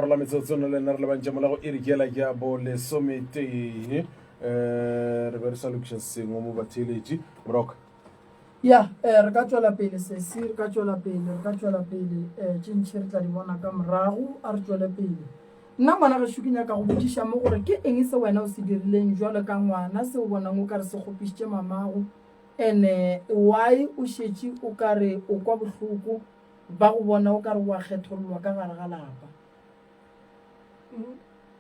Rola metsotso no le nna re lebantše mola go iri ke yela ke ya bo lesometee um re be re sa lokiša sengwe mo batheeletši moroka ya eh, re ka tšwela pele sesi re ka tšwela pele re ka tšwela pele um tše ntšhi re tla di bona ka morago a re tšwele pele nna ngwana gešo ke nyaka go botšiša mo gore ke eng se wena o se dirileng jwalo ka ngwana se o bonang o ka re se kgopišitše mamago ene why o šetše o ka re o kwa bohloko Ba go bona o ka re wa kgethollwa ka gare ga lapa.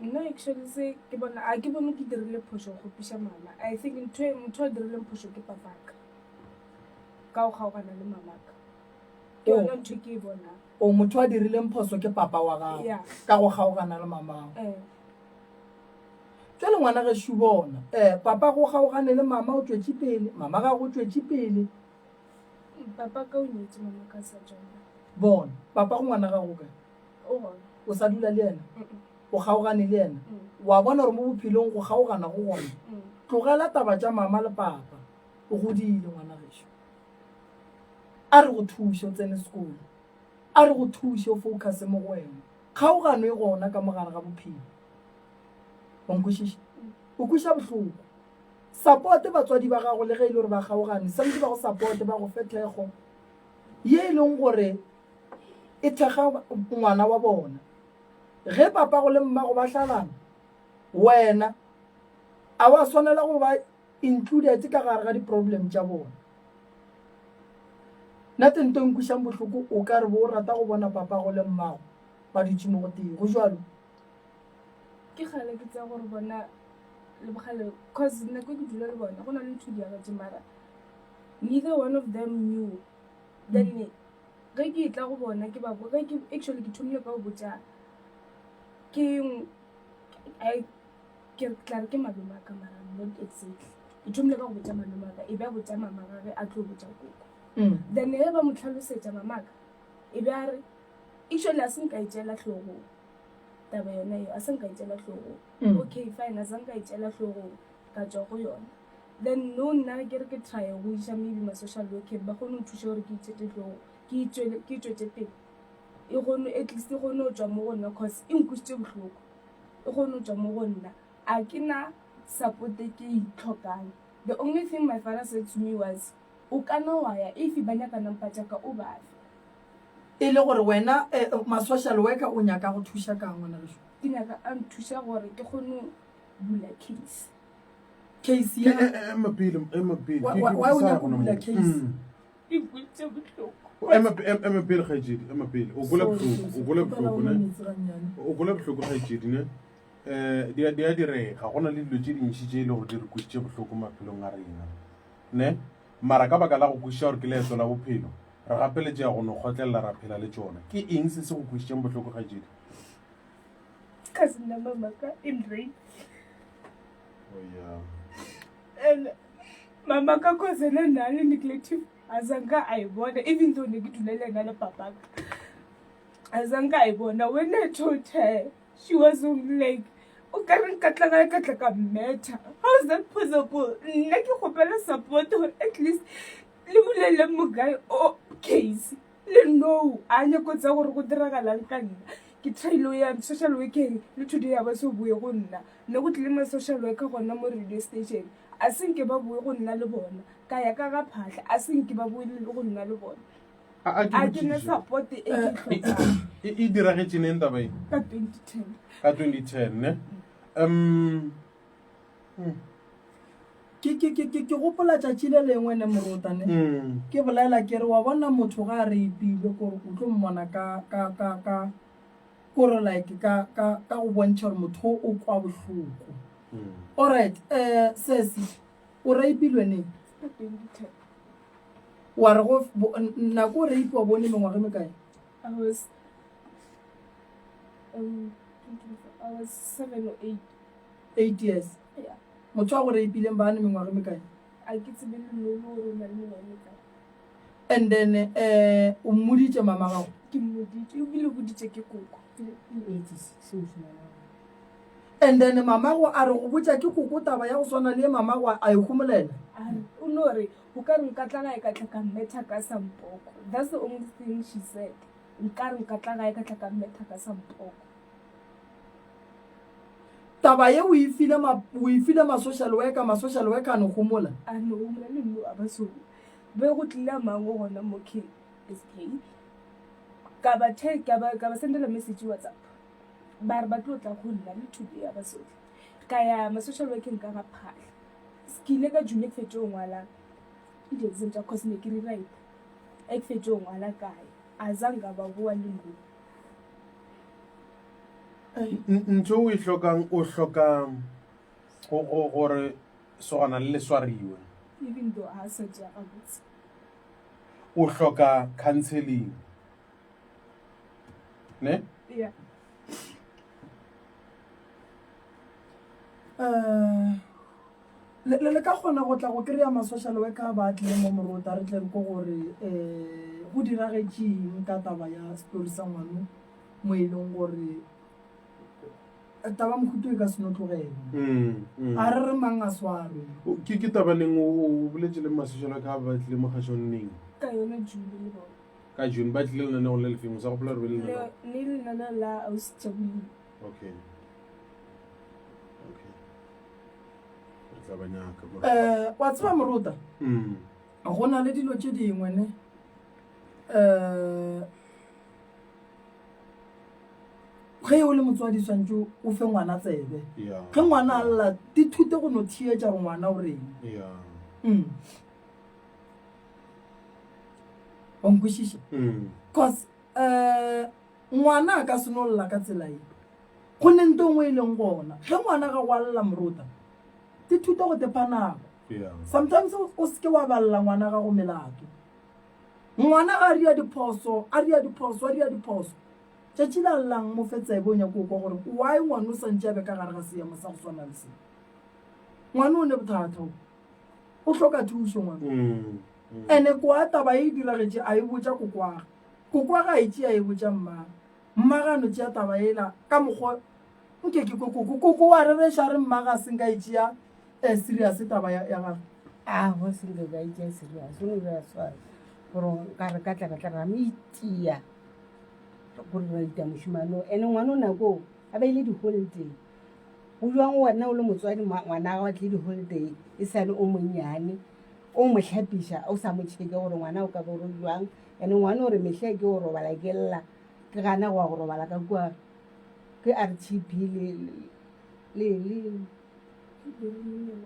Nna actually se ke bona a ke bone ke dirile phošo go kgopiša mama. I think ntho e motho a dirileng phošo ke papaka ka go kgaogana le mamaka. Ke Oh. yona ntho e ke e bonang. O motho a dirileng phoso ke papa wa gago Yeah. ka go kgaogana le mamago. Eh, Jwale ngwana gešo bona, eh, papa go kgaogane le mama o tšwetše pele, mama gago o tšwetše pele. Papa ka o nyetše mama ka sa tšona. Bona, papa go ngwana gago kae? O gona. O sa dula le yena? O kgaogane le yena? Wa bona gore mo bophelong go kgaogana go gona. Tlogela taba tša mama le papa. O godile ngwana gešo. A re go thuše o tsene sekolo. A re go thuše o focus mo go wena. Kgaogano e gona ka mogare ga bophelo. Wa nkwešiša? O kweša bohloko. Sapote batswadi ba gago le ge e le gore ba kgaogane, santse ba go sapote, ba go fe thekgo ye e leng gore e thekga ngwana wa bona. Ge papago le mmago ba hlalana, wena a wa swanela go ba included ka gare ga di-problem tša bona. Nna te nto e nkwišang bohloko o ka re bo o rata go bona papago le mmago ba dutše mo go tee, go jwalo? Ke kgale ke tsaya gore bona le bogale cause nako e ke dula le bona go na le ntho di agetše mara neither one of them knew then mm. ge ke tla go bona ke ba ge ke actually ke thomile ka go botša ke I ke tla re ke malome a ka mara not exactly ke thomile ka go botša malome a ka e be a botša mama gage a tlo botša koko mm. then ge ba mo tlhalosetša mamaka e be a re actually a se nka e tšeela hlogong taba yona eo a se nka e tšeela hlogong mm. okay fine a sa nka e tšeela hlogong ka tšwa go yona then no nna ke re ke try go iša maybe ma social worker ba kgone go thuša gore ke itšhete hlogong ke itšwetše pele e kgone at least e kgone go tšwa mo go nna cause e nkwešitše bohloko e kgone go tšwa mo go nna a ke na support e ke e tlhokang the only thing my father said to me was o kana wa ya if ba nyaka nampa tša ka o bafe E le gore wena eh, ma-social worker o nyaka go thuša kang ngwana gešo? Ke nyaka a nthuša gore ke kgone go bula case. Case ya eh, eh, ema pele ema pele Wa- wa- why o nyaka go bula case? Mm. E kwitše bohloko. Ema ema pele kgaetšedi ema pele o kwele bohloko o kwele bohloko ne Metsi gannyane. o kwele bohloko kgaetšedi ne um di a di a direga go na le dilo tše dintši tše e le gore di re kwešitše bohloko maphelong a rena ne Mara ka baka la go kwešiša gore ke leeto la bophelo, re gapeletšega go no kgotlelela ra phela le tšona. Ke eng se se go kwešitšeng bohloko, kgaetšedi? Cause nna mama ka in rape. Oh, yeah. And mama ka cause ene nna le neglective a zanka a e bona even though ne ke dula le ena le papa ka. A zanka a e bona when I told her She was like, o ka re nka tla gae ka tla ka mmetha. How is that possible? Nna ke kgopela support gore at least le bolele mokae o case le no a nyako tsa gore go diragalang ka nna. Ke tryile ya social workeng le today ya ba so boe go nna. Ne go tlile ma social worker gona mo radio station. A se nke ba boe go nna le bona. Ka ya ka ga phahla a se nke ba boe go nna le bona. A ke na support e ke e tlhokang. E e diragetše neng taba e? Ka 2010. Ka 2010 ne? Um Ke ke ke ke ke gopola tšatši le lengwe ne morota ne. Mm. Ke bolela ke re wa bona motho ga a reipilwe kore o tlo mmona ka ka ka ka kore like ka ka ka go bontšha gore motho o kwa bohloko. Mm. Alright, eh sesi o reipilwe neng? Ka 2010. Wa re go nako o rape wa bone mengwaga e mekae? I was um, I was 7 or 8. 8 years. Yeah. Motho wa go rapeileng ba ne mengwaga e mekae? A ke tsebe le no gore o na le mengwaga e mekae. And then eh o mmoditše mama gago? Ke mmoditše, ebile o boditše ke koko. And then mamago a re go botša ke koko taba ya go swana le ye mamago a e homolela. A re, o no re, o ka re nka tla gae ka tla ka mmetha ka sampoko. That's the only thing she said. Nka re nka tla gae ka tla ka mmetha ka sampoko. Taba ye o e file ma, o e file ma-social worker, ma-social worker a no homola. A no homola le nno a ba so be go tlile a mangwe gona mo KSK. Ka ba te, ka ba, ka ba sendela message WhatsApp. Ba re ba tlo tla go nna le today a ba so tle. Ka ya ma-social workeng ka ga Phaahla. Ke ile ka June ke fetše go ngwala di-exam tša cause ne ke rewrite. E ke fetše go ngwala kae. A zanka ba boa le nno. Ntho o e hlokang o hloka gore sogana le le swariwe. Even though a sa tšea gabotse. O hloka counseling. Ne? Yeah. Eh, le le ka kgona go tla go kry-a ma-social worker ba tlile mo morota re tle re ko gore um go diragetšeng ka taba ya story sa ngwano mo e leng gore eh, taba mohuto e ka se no tlogelwa mm, mm. a re re mang a swarwe ke ke taba neng o boletse le ma-social worker ba tlile mo kgašong neng ka yona june le bona ka june ba tlile lenaneo le lefeng o sa gopola re be le le lenaneo la ausi Jabulile okay okay re tla ba nyaka um wa tseba morota mm. go na le dilo tše dingwe ne um ge o le motswadi swantse o fe ngwana tsebe ge ngwana a lla dithute go no theetša gore ngwana o reng mm. wa nkwešiša mm. cause um ngwana a ka se no lla ka tsela e go ne nto nngwe e leng gona ge ngwana ga go a lla morota dithute go tepa nako sometimes o seke wa balela ngwana gago melato Ngwana a ria diphoso, a ria diphoso, a ria diphoso. Tšatši la llang mo fe tsebe o nyako kwa gore why ngwana o santše a be ka gare ga seemo sa go swana le se. Ngwana o ne bothata o. O hloka thušo ngwana. Mm, mm. Ene kwa taba e diragetše a e botša kokwage. Kokwage a e tšea a e botša mmage. Mmage a no tšea taba ela ka mokgwa nke ke kwe koko. Koko wa rereša a re mmage a se nka e tšea eh, serious taba ya ya gagwe. A go se nke ka e tšea serious o no be a swara gore ka re ka tla ka tla ra mo itia gore ra ita mošemane o ene ngwana o nako a beile di-holiday go jwang wena o le motswadi ngwana gago a tlile di-holiday e sale o monnyane o mo hlapiša o sa mo checke gore ngwana o ka bo re jwang ene ngwana o re mehle ke o robala ke lla ke gana go ya go robala ka kua ke r t p le le le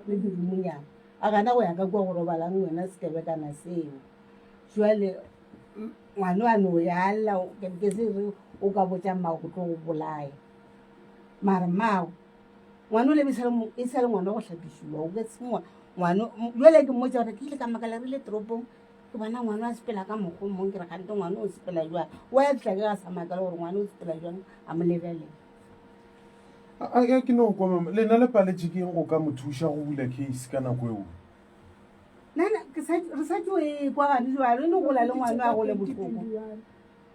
le dirumonyana a gana go ya ka kua go robalang wena sekebekana seo jale ngwana a no ya lla ke se re o ka botša mmago go tlo go bolaya mara mmago ngwana o lebe e sa le ngwana go hlapišiwa o ke sengwa ngwana jale ke mmotsa gore ke ile ka makala re le toropong ke bona ngwana a sepela ka mokgwa mong ke re gante ngwana o sepela jwang wa ya fihla ke ga sa makala gore ngwana o sepela jwang a mo lebelela A ke no kwa mama lena le paletše ke eng go ka mo thuša go bula case ka nako eo? Nana ke sa re sa tšo e kwa gane jwale no gola le ngwana a gole bohloko.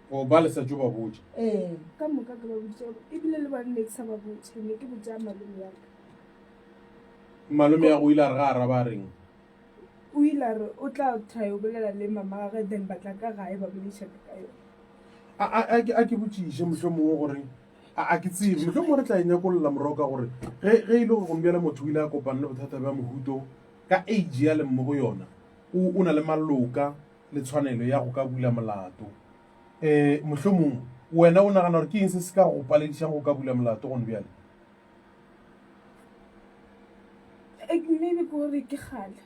O ba le sa tšo ba botša. Ee. Ka moka ke ba boditše ebile le bone ne ke sa ba botše ne ke botša malome ya ka. Malome ya go ile a re ga araba a reng? O ile a re o tla try o bolela le mama gagwe then ba tla ka gae ba boledišana ka yone. A a a ke botšiše mohlomongwe gore A, a ke tsebe, mohlomongwe re tla e nyakolola morago ka gore ge, ge e le gore gomme motho o ile a kopana le bothata bja mohuto ka age ya leng mo go yona, o, o na le maloka le tshwanelo ya go ka bula molato. Um mohlomongwe wena o nagana gore ke eng se se ka go paledišang go ka bula molato gone bjale? Maybe ke gore ke kgale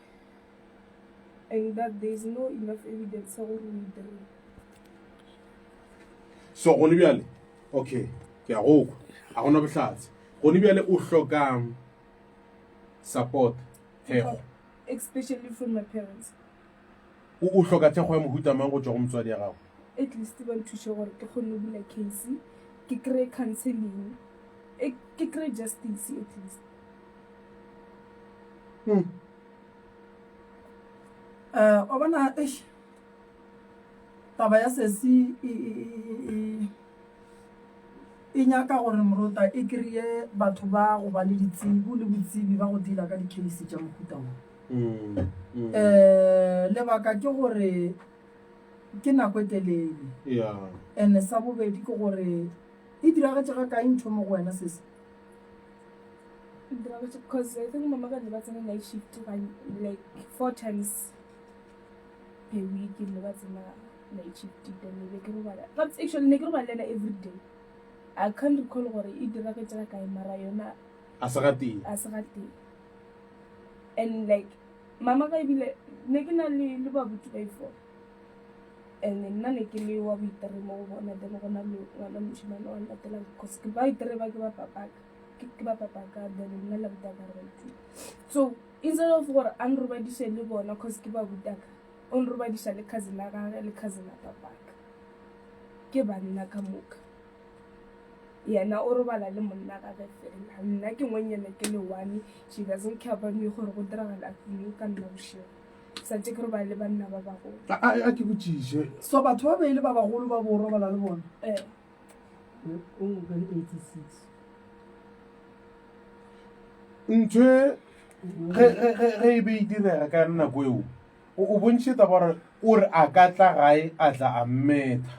and that there is no enough evidence ya gore o e dirile. So gone bjale okay ke a go kwa a gona bohlatse gone bjale o hloka support thekgo especially from my parents o o hloka thekgo ya mohuta mang go tšwa go motswadi ya gago at least ba nthuše gore ke kgone go bula case ke kry counseling e, ke kry justice at least hmm. Uh, wa bona eish taba ya sesi e, e, e, e nyaka gore morota e kry-e batho ba go ba le ditsebo le botsebi ba go deala ka di-case tša mohuta wo mm, mm. um lebaka ke gore ke nako e telele yeah. and sa bobedi ke gore e diragetše ga kae ntho mo go wena sesi? Because I think mama ka ne ba tsena night shift ga like four times per week ne ba tsena night shift then ne be ke robala. But actually ne ke robala le ena every day. I can't recall gore e diragetše ga kae mara yona A se ga tee. a se ga tee. And like mama ka ebile ne ke na le le babuti ba ifo. And nna ne ke le wa boitere mo go bona then go na le ngwana mošemane wa ntatelang because ke ba itere ba ke ba papaka. Ke ke ba papaka then nna le butaka re ba ithuta. So instead of gore a nrobadiše le bona cause ke ba butaka, o nrobadiša le cousin ya gagwe le cousin ya papaka. Ke banna ka moka. Yena o robala le monna gage fela. Nna ke ngwenyana ke le one. She doesn't care about me gore go diragala eng ka nna bošego. Santše ke robala le banna ba bagolo. A, a, a ke botšiše. So batho ba be e le ba bagolo ba bo o robala le bona? Eh. O mongwe ke 86. Ntho e ge, ge, ge, ge e be e direga ka yona nako eo, o, o bontšhitše taba gore o re a ka tla gae a tla a mmetha.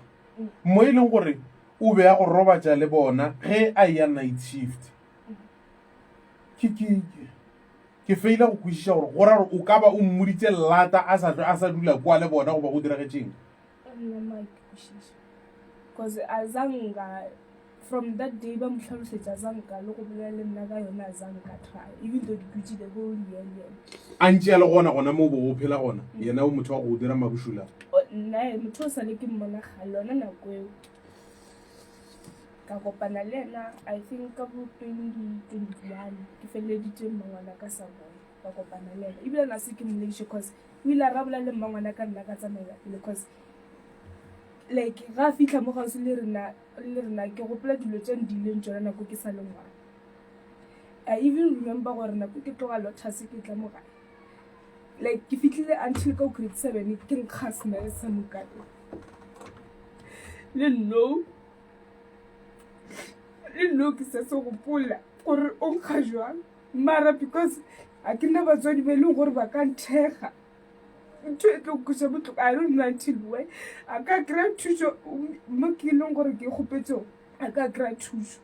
Mo e leng gore o be a go robatša le bona ge a eya night shift. Ke, ke, ke feila go kwešiša gore go ra gore o ka ba o mmoditše lata a sa hlwe a sa dula kwa le bona goba go diragetšeng. Nna ma ke kwešiše. Cause a zanga from that day ba mo hlalosetša zanka le go bolela le nna ka yona a zanka try even though ke dutše the whole year le yena. A ntše a le gona gona mo o bego o phela gona, yena o motho wa go dira mabošula. Nna motho o sale ke mmona kgale yona nako eo ka kopana le yena I think ka bo 2021 ke feleleditše mmangwana ka sa bone ka kopana le yena ebile na se ke mmolediše cause o ile a rabola le mmangwana ka nna ka tsamaela pele cause like ga a fitlha mo gausi le rena le rena ke gopola dilo tše di ileng tšona nako ke sa le ngwana. I even remember gore nako ke tloga Lotus ke tla mo gae like ke fitlhile until ka grade 7 ke nkga smell sa mokane le no le no ke sa se gopola gore o nkga jwang mara because a ke nna batswadi ba e leng gore ba ka nthekga ntho e tlo kweša bohloko I don't know until when a ka kry-a thušo mo ke leng gore ke kgopetšego a ka kry-a thušo.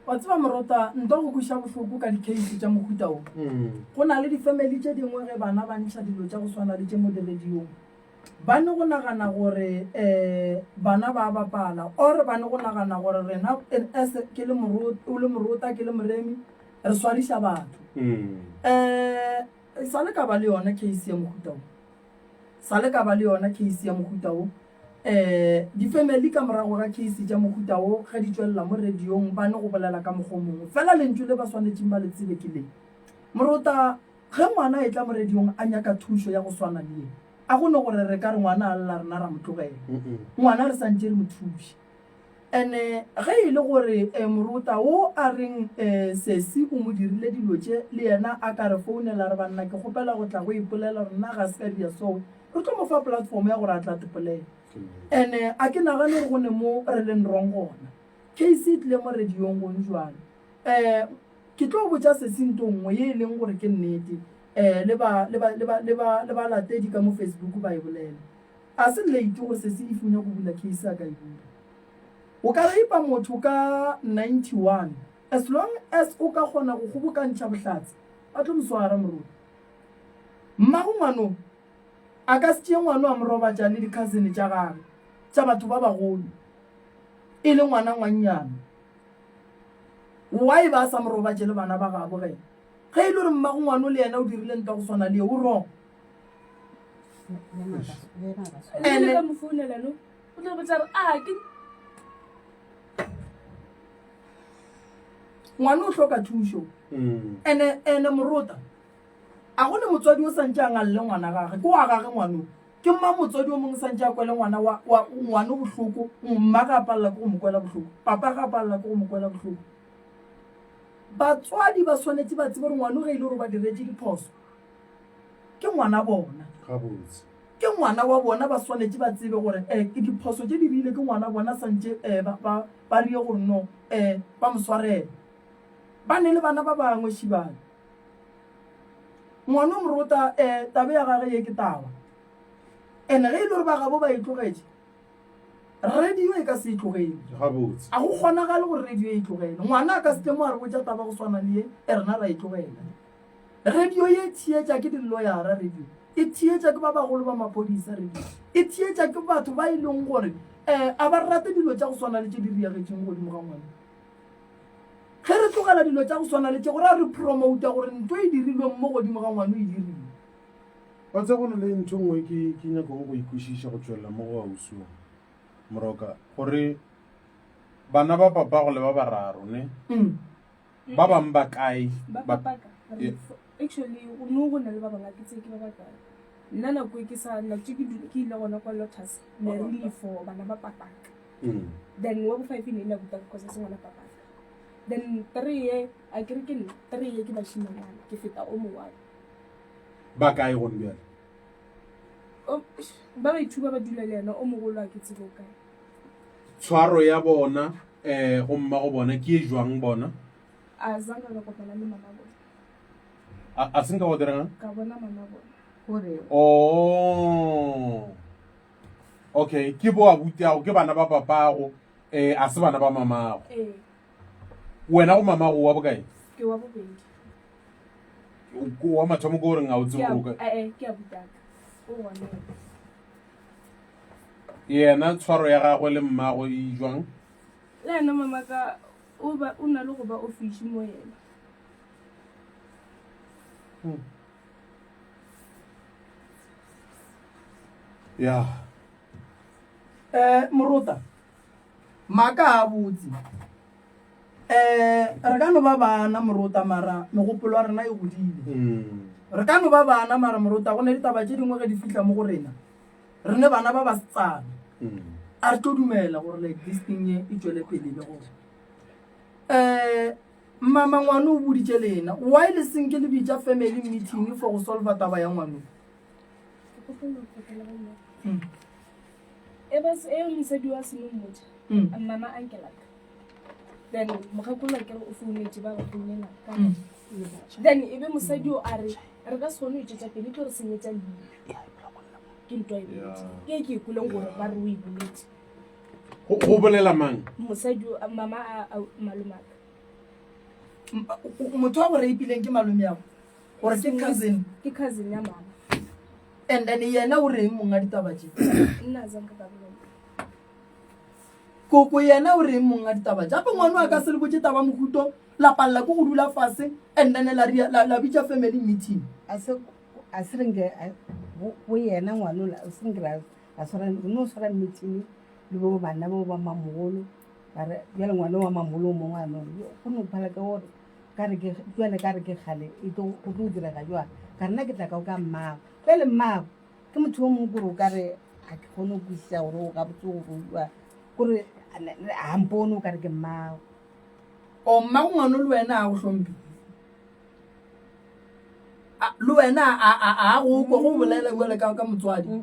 Wa tseba Morota, nto go kweša bohloko ka di-case tša mohuta wo. Go na le di-family tše dingwe ge bana ba ntšha dilo tša go swana le tše mo di-radio-ng, ba ne go nagana gore um bana ba bapala or ba ne go nagana gore rena as ke le o le Morota ke le Moremi re swariša batho. Um sa le ka ba le yona case ya mohuta wo. Sa le ka ba le yona case ya mohuta wo. Um di-family ka morago ga case tša mohuta wo ge di tšwelela mo radiong ba ne go bolela ka mokgwa o mongwe. Fela lentšu le ba swanetšeng ba le tsebe ke le, Morota, ge ngwana a etla mo radiong a nyaka thušo ya go swana le ye, a go no gore re ka re ngwana a lla rena ra mo tlogela. Ngwana re santše re mo thuše. Ene ge e le gore morota wo a reng sesi o mo dirile dilo tše, le yena a ka re founela a re banna ke kgopela go tla go ipolela gore nna ga se ka dia so, re tlo mo fa platform ya gore a tla tepolela. Ene a ke nagane gore go ne mo re leng wrong gona. Case e tlile mo radiong gong jwale. Ke tlo botša sesi nto nngwe ye e leng gore ke nnete, le ba, le ba, le ba, le ba, le balatedi ka mo Facebook ba e bolela. A se late gore sesi if o nyaka go bula case a ka e bula. O ka rape motho ka 91 as long as o ka kgona go kgobokantšha bohlatse ba tlo mo swara moruti. Mmago ngwano a ka se tšee ngwano a mo robatša le di cousin tša gage tša batho ba bagolo e le ngwana ngwannyana. Why ba sa mo robatše le bana ba gabo ge? Ge e le gore mmago ngwano le yena o dirile ntwa go swana le ye o wrong. Ene ka mo founela no o tlo botsa re a ke ngwana o hloka thušo mm. ene ene morota a go ne motswadi o santse a ngalle ngwana gage ke wa gage ngwano ke mma motswadi o mongwe santse a kwele ngwana wa wa ngwana bohloko mma ga a palela ke go mo kwela bohloko papa ga a palela ke go mo kwela bohloko batswadi ba swanetše ba tsebe gore ngwano ge e le gore ba diretše diphoso ke ngwana bona. Gabotse. Ke ngwana wa bona, ba swanetše ba tsebe gore eh, ke diphoso tše dirile ke ngwana bona santše eh, ba, ba, ba rie gore no eh, ba mo swarele. Ba ne le bana ba bangwe šibane. Ngwana o morota eh, tabe ya gage ye ke taba. Ene ge e le gore ba gabo ba e tlogetše. Radio e ka se e tlogele. Gabotse. A go kgonagale gore radio e tlogele. Ngwana a ka se tle mo a re botša taba go swana le ye, e rena ra e tlogela. Radio ye e theetša ke diloyara, radio e theetša ke ba bagolo ba maphodisa, radio e theetša ke batho ba e leng gore um a ba rate dilo tša go swana le tše di riagetšeng godimo ga ngwana. Ge re tlogela dilo tša go swana le tše go ra re promota gore ntho e dirilweng mo godimo ga ngwana o e dirile. Wa tseba go na le ntho nngwe ke ke nyakago go e kwešiša go tšwelela mo go ausi wo Moroka gore bana ba papago le ba bararo ne Mm. ba bangwe ba kae ba ba papaka Yeah. actually go no go na le ba bangwe ke tse ke ba bakae nna nako e ke sa nako tse ke dule- ke ile gona kwa lotus ne re le four bana ba papaka Mm. then wa bo five e ne e le abuta because a se ngwana papaka then three ye a ke re ke nna three ye ke bašimanyana ke feta o mongwe Ba kae gone bjale? Ba baithuba ba dula le yena, o mogolo a ke tsebe o kae. Tshwaro ya bona um go mma go bona ke e jwang bona? A zanga ka kopana le mama bona. A a se nka go dirang? Ka bona mama bona. Gore Oh. Okay, ke bo abutiago, ke bana ba papago, eh a se bana ba mamago. Ee. Wena go mamago wa bokae? Ke wa bobedi. Wa mathomo ke goreng ga o tsebe gore o kae? Ee, ke abutaka. O gona. Yena tshwaro ya gagwe le mmago e jwang? Le yena mama ka o ba o na le go ba ofisi mo yena. Ya. Eh morota maaka a botse um re ka no ba bana morota mara megopolo ya rena e godile Mm. re ka no ba bana mara morota go ne ditaba tše dingwe ge di fihla mo go rena re ne bana ba basetsana Mm. a re tlo dumela gore like this thing e e tšwele pele be gore um mama ngwane o boditše lena why le senke le bitša family meeting for go solva taba ya ngwano Ke kgopela go kgopela go nna. Mm. E ba e mosadi wa seno mmotša. Mm. Mama uncle ka. Then mokgekolo ke re o founetše ba ba founela ka. Mm. Then e be mosadi o a re re ka se kgone go itšetša pele e tlo re senyetša leina. Ke ntwa e boletse. Yeah. Ke e ke e kweleng gore ba re o e boletse. Go go bolela mang? Mosadi o mama a a malomaka. Motho wa go rapeileng ke malome yago gore ke cousin Ke cousin ya mama. And then yena o reng monga ditaba tše? Nna zanka ka bolela. Koko yena o reng monga ditaba tše? Gape ngwana wa ka se le botše taba mohuto la palela ke go dula fase and then la ria la, la bitša family meeting. A se a se re nke go yena ngwana ola o se nke ra ra swara re no swara meeting le bo bana bo ba mamogolo ba re bjale ngwana wa mamogolo o mongwe a no go no phala ke gore ka re ke jwale ka re ke kgale e tlo go tlo direga jwang ka re nna ke tla ka o ka mmago bjale mmago ke motho o mongwe kore o ka re ga ke kgone go kwešiša gore o gabotse gore o bua kore ga mpone o ka re ke mmago O mmago ngwano le wena a go hlomphe le wena a a a go kwa go bolela bjale ka ka motswadi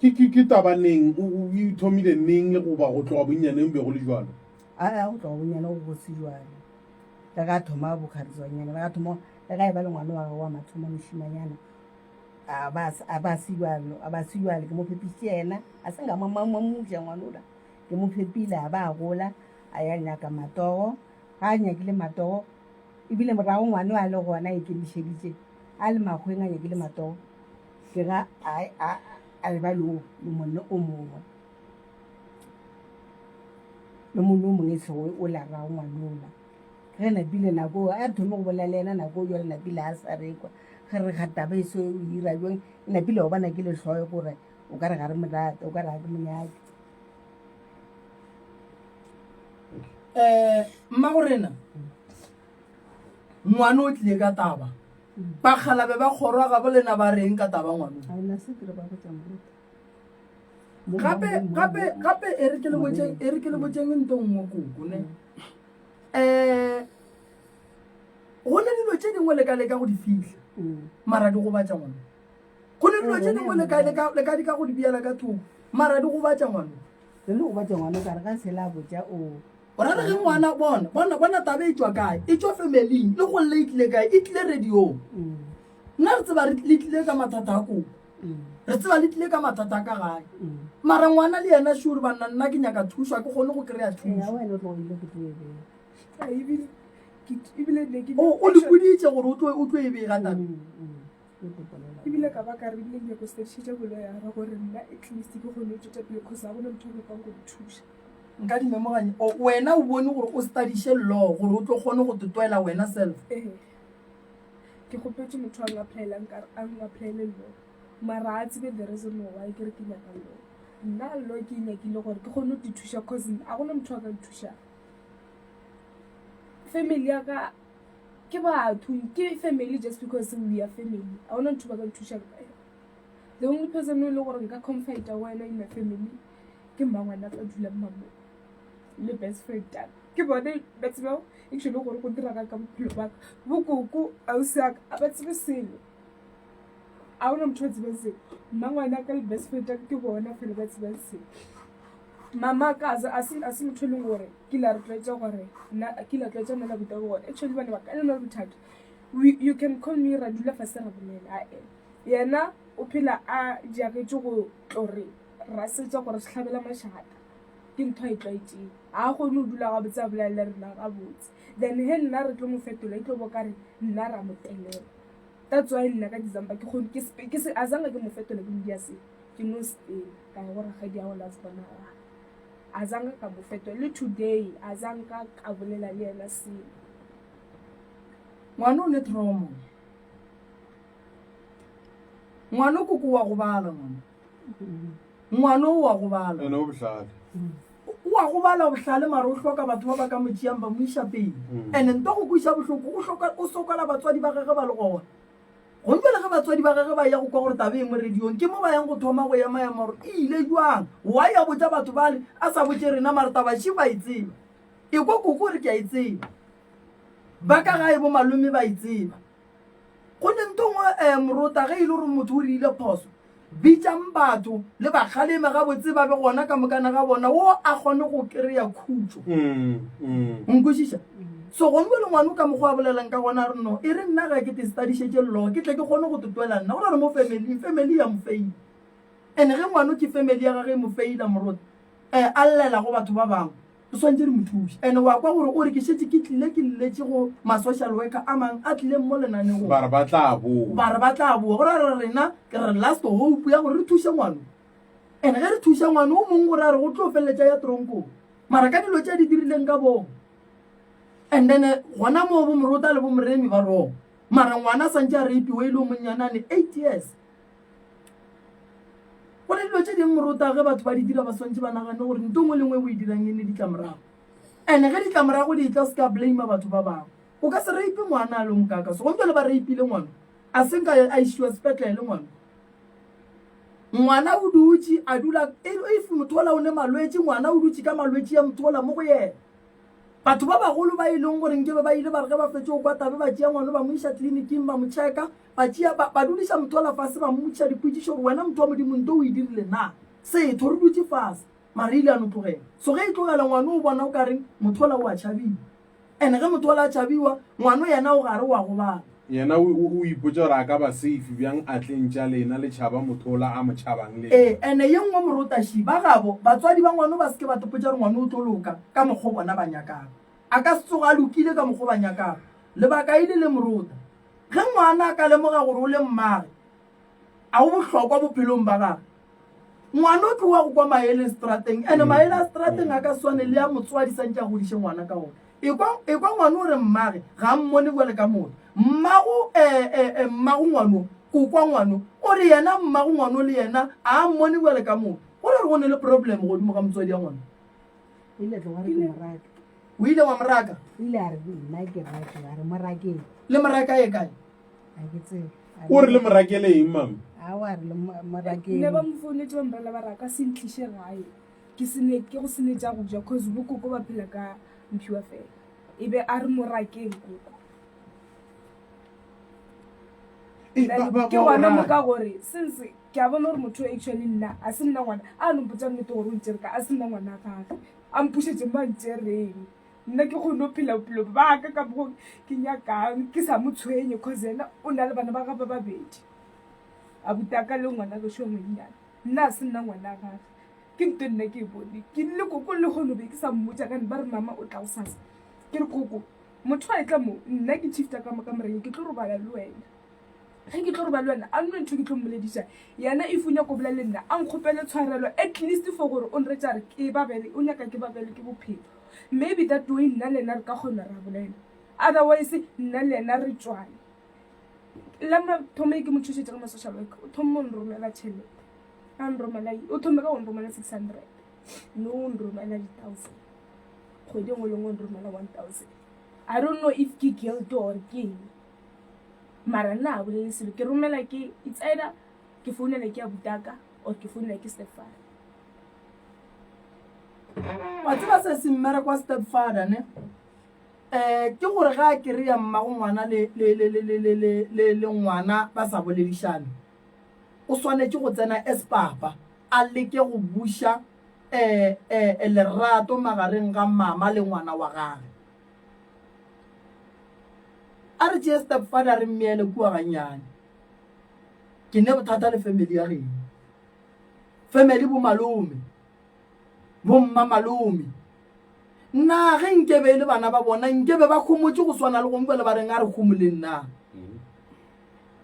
Ke ke ke taba neng o o e thomile neng goba go tloga bonnyaneng be go le jwalo? A a go tloga bonnyane go go se jwalo le ga thoma bokgaritswanyana le ga thoma le ga e ba le ngwana wa gagwe wa mathomo mošimanyana a ba a ba se jwalo a ba se jwalo ke mo fepišitše yena a se nka mamuša ngwana ola ke mo fepile a ba a gola a ya nyaka matogo ga a nyakile matogo ebile morago ngwana a le gona a ikemišeditše a le makgweng a nyakile matogo ke ga a a e ba le monna o mongwe le monna o mongwe e sego o la rago ngwanola ge napile nako a re thome go bolela le yena nako jale napile a sa rekwa ge re ga taba e se o ira jwang napile o bona ke lehloyo gore o ka re ga re morate o ka re ga ke monyake um mma go rena ngwana o tlile ka taba bakgalabe ba kgorwa ga bo lena ba reng ka taba ngwana gape gape gape e re ke le botšeng e re ke le botšeng nto nngwe koko ne um go ne dilo tše dingwe le ka leka go di fihla mara di gobatša ngwana go ne dilo tše dingwe le ka leka le ka dika go di beela ka thoko mara di gobatša ngwana le le gobatša ngwana o ka re ga sela a botša o O ra re ge ngwana bona bona bona taba e tšwa kae e tšwa familing le go lle e tlile kae e tlile radiong nna re tseba re le tlile ka mathata a koko. Re tseba le tlile ka mathata a ka gae. Mara ngwana le yena sure banna nna ke nyaka thušo a ke kgone go kry-a thušo. O le boditše gore o tlo e bega taba. Ebile ka ba ka re ebile ke nyako studišetša boloyara gore nna at least ke kgone go tšwetša pele cause ga gona motho o nyakang go nthuša. Nka di memoganya. Wena o bone gore o studiše law gore o tlo kgone go totwela wena self. Ee. Ke kgopetše motho a ngapplyela nkare a ngapplyele law mara a tsebe the reason why ke re ke nyaka law. Nna law ke e nyakile gore ke kgone go ithuša cause ga gona motho a ka nthušang. Family ya ka ke batho ke family just because we are family ga gona ntho ba ka nthušang ka yona. The only person o e le gore nka confide-a go wena in my family ke mmangwana a dulang mamo le best friend ya ka. Ke bone ba tseba actually gore go diragang ka bophelo ba ka. Bokoko, ausi wa ka ga ba tsebe selo. Ga gona motho a tsebang selo. Mmangwana ka le best friend ya ka ke bona fela ba tsebang selo. Mama ka a se motho e leng gore ke ile a re tlwaetša gore nna ke ile a tlwaetša nna le abuti wa ka gore actually bana ba ka le na le bothata you can call me ra dula fase ra bolela ae. Yena o phela a diagetše go tlo re rasetša gore hlabela mašata. Ke ntho a e tlwaetšeng. Ga a kgone go dula gabotse a bolela le rena gabotse. Then he nna re tlo mo fetola e tlo bo kare nna ra mo telela. That's why nna ka December ke kgone ke se azange ke mo fetola ke mo dia se ke no sepela ka ya go rakgadi ya go last born wa ka. Azange ka mo fetola le today azanka ka bolela le yena selo. Ngwana o ne trauma. Ngwana o koko wa gobala ngwana. Ngwana o wa gobala. Ene o bohlale. O wa gobala bohlale mara o hloka batho ba ba ka mo tšeang ba mo iša pele. Ene nto go kweša bohloko o hloka o sokola batswadi ba gagwe ba le gona. Gong bjale ge batswadi ba gagwe ba ya go kwa gore taba e mo radiong ke mo ba yang go thoma go ema ema gore e ile jwang. Why a botša batho bale a sa botše rena mara taba še ba e tseba. Ekwa koko o re ke a e tseba. Ba ka gae bo malome ba e tseba. Go ne nto nngwe um morota ge e le gore motho o rile phoso, bitšang batho le ba kgaleme gabotse ba be gona ka mokana ga bona wo a kgone go kry-a khutšo. O nkwešiša? So gone bjale ngwana o ka mokgwa a bolelang ka gona a re no e re nna ga ke te studišetše law ke tle ke kgone go totwela nna go ra re mo family family ya mo faila. And ge ngwano ke family ya gage e mo faila morota um a llela go batho ba bangwe Re swanetše re mo thuše. And wa kwa gore o re ke šetše ke tlile ke lletše go ma-social worker a mang a tlileng mo lenanegong. Ba re ba tla boa. Ba re ba tla boa. Go ra gore rena ke re last hope ya gore re thuše ngwano. And ge re thuša ngwano o mongwe gore a re go tlo feleletša ya tronkong. Mara ka dilo tše a di dirileng ka bong. And then gona moo bo Morota le bo Moremi ba wrong. Mara ngwana santše a rapiwe e le o monnyanane 8 years. Go ne dilo tše dingwe morota ge batho ba di dira ba swantše ba nagane gore nto nngwe le nngwe o e dirang e ne ditlamorago. And ge ditlamorago di etla o se ka blame batho ba bangwe. O ka se rape ngwana a le mokaka so gomme jale ba rapile ngwana a se nka a išiwa sepetlele ngwana. Ngwana o dutše a dula if motho ola o ne malwetši ngwana o dutše ka malwetši ya motho ola mo go yena. Batho ba bagolo ba e leng gore nkebe ba ile ba re ge ba fetše go kwa tabe ba tšea ngwana ba mo iša tleliniking ba mo checka ba tšea ba, ba dudiša motho ola fase ba mmotšiša dipotšišo gore wena motho wa modimo nto o e dirile na setho re dutše fase mara ile a no tlogela so ge e tlogela ngwana o bona o ka reng motho ola o a tšhabiwa and ge motho ola a tšhabiwa ngwano yena o gare wa gobala Yena o, o, o ipotša gore a ka ba safe bjang atleng tša lena le tšhaba motho ola a mo tšhabang le Ee, ene ye nngwe morotaši, ba gabo, batswadi ba ngwano ba se ke ba topotša gore ngwano o tlo loka ka mokgo bona ba nyakang. A ka se tsoge a lokile ka mokgo ba nyakang. Lebaka e le le morota. Ge ngwana a ka lemoga gore o le mmage, a o bohlokwa bophelong ba gagwe. Ngwana o tloga go kwa maele strateng, ene maele a strateng a ka swane le a motswadi santše a godiše ngwana ka ona. Ekwa, ekwa ngwana o re mmage ga a mmone bjale ka motho. Mmago, eh, eh, eh, mmago ngwano, kokwa ngwano, o re yena mmago ngwano le yena a a mmone bjale ka motho. Go ra gore go ne le problem godimo ga motswadi ya ngwana. O ile tloga re ke moraka. O ile wa moraka? O ile a re nna ke rake, a re morakeng. Le moraka ye kae? A ke tsebe. O re le morakele eng mama? Aowa a re le morakeng. Ne ba mo founetše ba mrela ba re a ka se ntliše gae. Ke se ne ke go se ne tša go ja cause bo koko ba phela ka mphiwa fela. E be a re morakeng koko. Eh, ba- ba- Ke ba gona mo raka. ka gore since ke a bona gore motho actually nna a se nna ngwana a no mpotsa nnete gore o ntšere ka a se nna ngwana gagwe a mpušetše mo a ntšereng nna ke kgone go phela bophelo ba ka ka mokgo ke nyakang ke sa mo tshwenye cause yena o na le bana ba gagwe ba babedi. Abutaka le ngwana gešo monnyane. Nna a se nna ngwana gage. Ke nto nna ke e bone. Ke le koko le kgono be ke sa mmotša ka ba re mama o tla go sasa. Ke re koko, motho a etla mo, nna ke shifta ka mo kamoreng ke tlo robala le wena. Ge ke tlo robala le wena, a nno ntho ke tlo mmolediša. Yena if o nyaka go bolela le nna, a nkgopele tshwarelo at least for gore o nretša re ke babele, o nyaka ke babele ke bophelo. Maybe that way nna le yena re ka kgona ra bolela. Otherwise nna le yena re tšwane. La mathomo e ke mo tšhošetša ka ma-social worker, o thoma go nromela tšhelete. A nromela, o thome ka go nromela 600. No o nromela di-thousand. Kgwedi e nngwe le nngwe o nromela 1000. I don't know if ke guilt or ke eng. Mara nna a bolele selo. Ke romela ke, it's either ke founela ke abutaka or ke founela ke stepfather. Wa tseba se se mmereko wa stepfather ne? Um ke gore ga a kry-a mmago ngwana le, le, le, le, le, le, le, le, le ngwana ba sa boledišane, o swanetše go tsena as papa a leke go buša um um lerato magareng ga mama le ngwana wa gage. A re tšee stepfather re mmeele kua gannyane. Ke ne bothata le family ya geno. Family bo malome. Bommamalome. Na ge nkebe e le bana ba bona, nkebe ba homotše go swana le gongwe le ba reng a re homoleng na?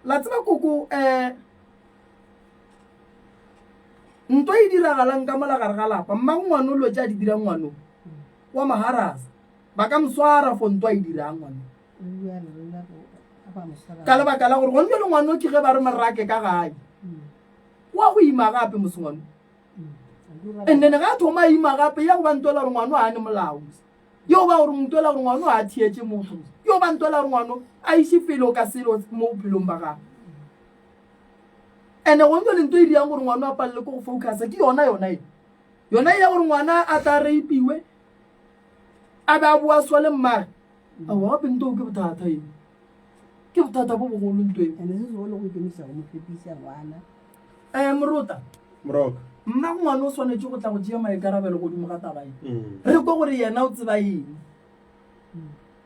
La tseba koko um ntwa e diragalang ka mola gare ga lapa, mmago ngwano lo tše a di dirang ngwano wa maharasa, ba ka moswara for ntwa e dirang ngwano. Ka lebaka la gore gone jale ngwano ke ge ba re morake ka gae, wa go ima gape mose ngwano. And then ga a thoma a ima gape ya go ba ntwela gore ngwano a ne molao yo ba gore ntwela gore ngwano a theetše motho yo ba ntwela gore ngwano a iše pele ka selo mo bophelong ba gagwe. And go ntse le nto e dirang gore ngwano a palele ko go focusa ke yona yona e yona ya gore ngwana a tla rapiwe a be a boa swa le mmage. Aowa gape nto ke bothata e ke bothata bo bogolo nto e. And se segolo go ikemiša go mo fepisa ngwana. Um Morota. Moroka. Mmago ngwana o swanetše go tla go tšea maikarabelo godimo ga taba ye. Re kwe gore yena o tseba eng.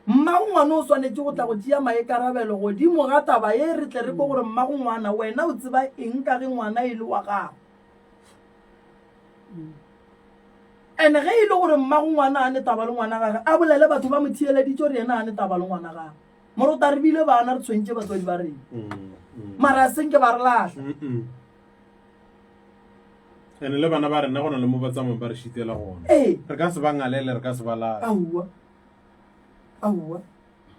Mmago ngwana o swanetše go tla go tšea maikarabelo godimo ga taba ye re tle re kwe gore mmago ngwana wena o tseba eng ka ge ngwana e le wa gago. And ge e le gore mmago ngwana a ne taba le ngwana gage a bolele batho ba mo theeleditše gore yena a ne taba le ngwana gage. Morota re bile bana re tshwentše batswadi ba rena. Mara a senke ba re lahla. Ene le bana ba rena go na le mo ba tsamayng ba re šitela gona. Ee. Re ka se ba ngalele, re ka se ba lahle. Aowa. Aowa.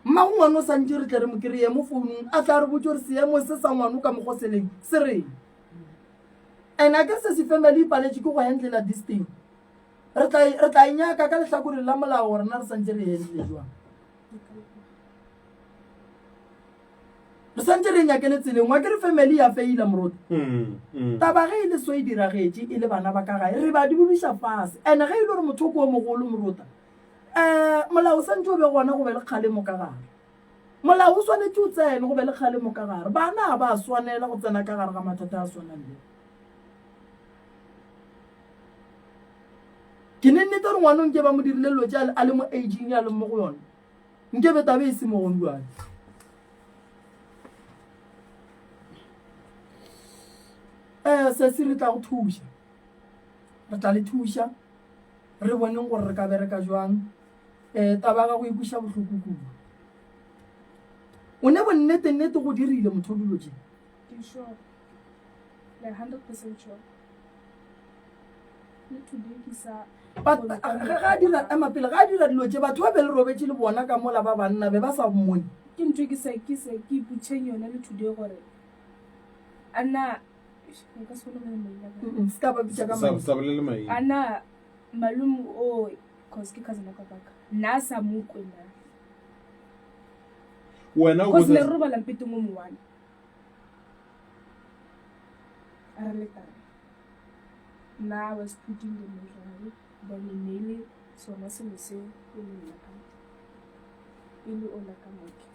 Mmago ngwana o santše re tle re mo kry-e mo founung a tla re botse gore seemo se sa ngwana ka mokgwa se leng se reng. And a ke se se family e paletše ke go handlela this thing. Re tla re tla e nyaka ka lehlakoreng la molao gore na re santše re e handle jwang. Re santše re e nyakele tseleng wa ke re family ya feila moruti. Taba ge e le so e diragetše e le bana ba ka gae re ba dudiša fase and ge e le gore motho o ke o mogolo moruta um molao o santše o be gona go be le kgalemo ka gare. Molao o swanetše o tsene go be le kgalemo ka gare. Bana ga ba swanela go tsena ka gare ga mathata a swanang le. Ke ne nnete gore ngwana o nke ba mo dirile dilo tše a le mo ageng ya leng mo go yona. Nke be taba e se mo gone bjale. Eh, sesi re tla go thuša. Re tla le thuša. Re boneng gore re ka bereka jwang. Eh, taba ya gago e kweša bohloko kudu. O ne bonnete nnete go dirile motho dilo tše. Ke sure. Like 100% sure. Le today ke sa But ge ga dira ema pele ga dira dilo tše batho ba be le robetše le bona ka mola ba banna be ba sa mmone. Ke ntho ke sa ke sa ke ipotšheng yone le today gore a na nka se kgone go maina ka. Se ka ba bitša ka maina. Sa bolele maina. A na malome o cause ke cousin ya papaka nna a sa mo kwe na. Wena o Cause ne re robala mpeteng o mo one. A re le taba. Nna I was putting the measure then e ne e le sona selo seo e le nna ka e le ola ka moke.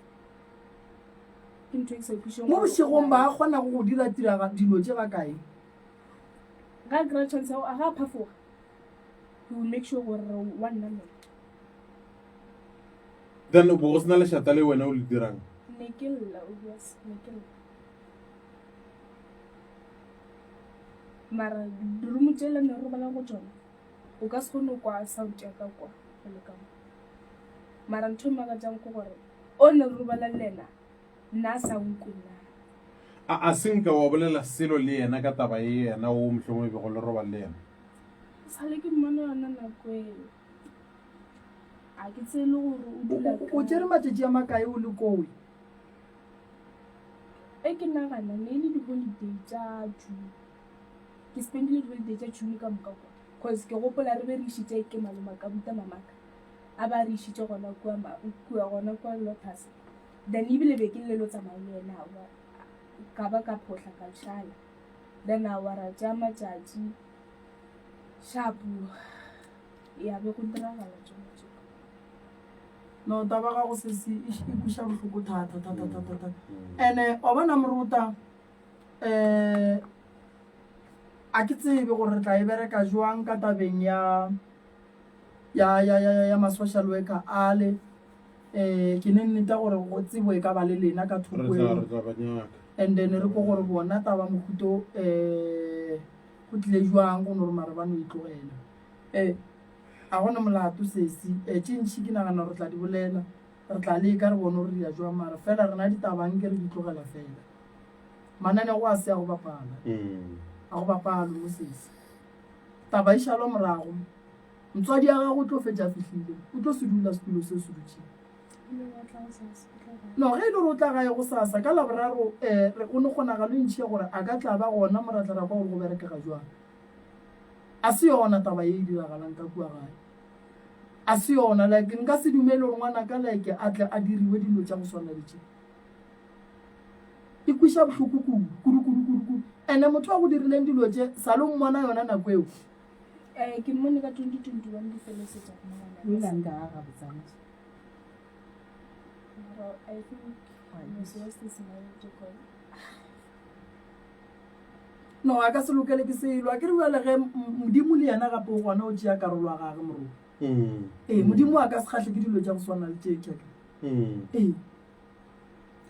Ke ntho e ke sa utlwišeng Mo bošegong ba kgona go go dira tiraga dilo tše ga kae? Ga a kry-a chance ya go a ga a phafoga he will make sure gore wa nnamela. Then bo go sena lešata le wena o le dirang? Ne ke lla obvious ne ke lla. Mara di-room tšela ne re robalang go tšona o ka se kgone go kwa sound ya ka kwa go le ka mo. Mara ntho e makatšang ke gore o ne re robala le yena nna a sa nkwe nna. A a se nka wa bolela selo le yena ka taba ye yena o mohlomongwe e bego le robala le yena? Sale ke mmona yona nako eo. A ke tsebe le gore o dula O tšere matšatši a makae o le kowe? E ke nagana ne e le di-holiday tša June. Ke spendile di-holiday tša June ka moka kwa. Cause ke gopola re be re išitše ke malome ka buta mamaka. A ba re išitše gona kua kua gona kua Lotus. Then ebile be ke llelo tsamaya le yena aowa. Ka ba ka phohla ka šala. Then aowa ra tšea matšatši. Shapo ya be go diragala tšona tšeo. No taba gago sesi e e kweša bohloko thata thata thata thata. Ene wa bona moruta um a ke tsebe gore re tla e bereka jwang ka tabeng ya ya ya ya ya ma social worker ale um ke ne nneta gore go tsebo e ka ba le lena ka thoko Re tla eo re tla ba nyaka. and then re ko gore bona taba mohuto um go tlile jwang go no re mara ba no itlogela um a gona molato sesi um tše ntšhi ke nagana gore re tla di bolela re tla leka re bone gore di ya jwang mara fela rena ditabang ke re di tlogela fela mananego a se a go bapala Mm. a go bapalwe mo sesi taba e šalwa morago motswadi ya gago o tlo fetša a fihlile o tlo se dula setulo se se dutšeng Ebile wa tla gosasa, o tla gae. No, ge e le gore o tla gae gosasa, ka Laboraro, um re go ne kgonagalo e ntši ya gore a ka tla ba gona mo ra tla ra kwa gore go berekega jwang. A se yona taba ye e diragalang ka kua gae. A se yona, like nka se dumele gore ngwanaka like a tle a diriwe dilo tša go swana le tše. E kweša bohloko kudu, kudu, kudu, kudu, kudu. Ene motho a go dirileng dilo tše, sa le o mmona yona nako eo. Eh, ke mmone ka 2021 ke felesetša go mmona. O ile a nka ga gabotsana. Mara I think he was this marriage because No, a ka se lokele ke selo. A ke re bjale ge Modimo le yena gape o gona o tšea karolo ya gage morong. Mm. Ee, Modimo a ka se kgahle ke dilo tša go swana le tše keke. Mm. Ee.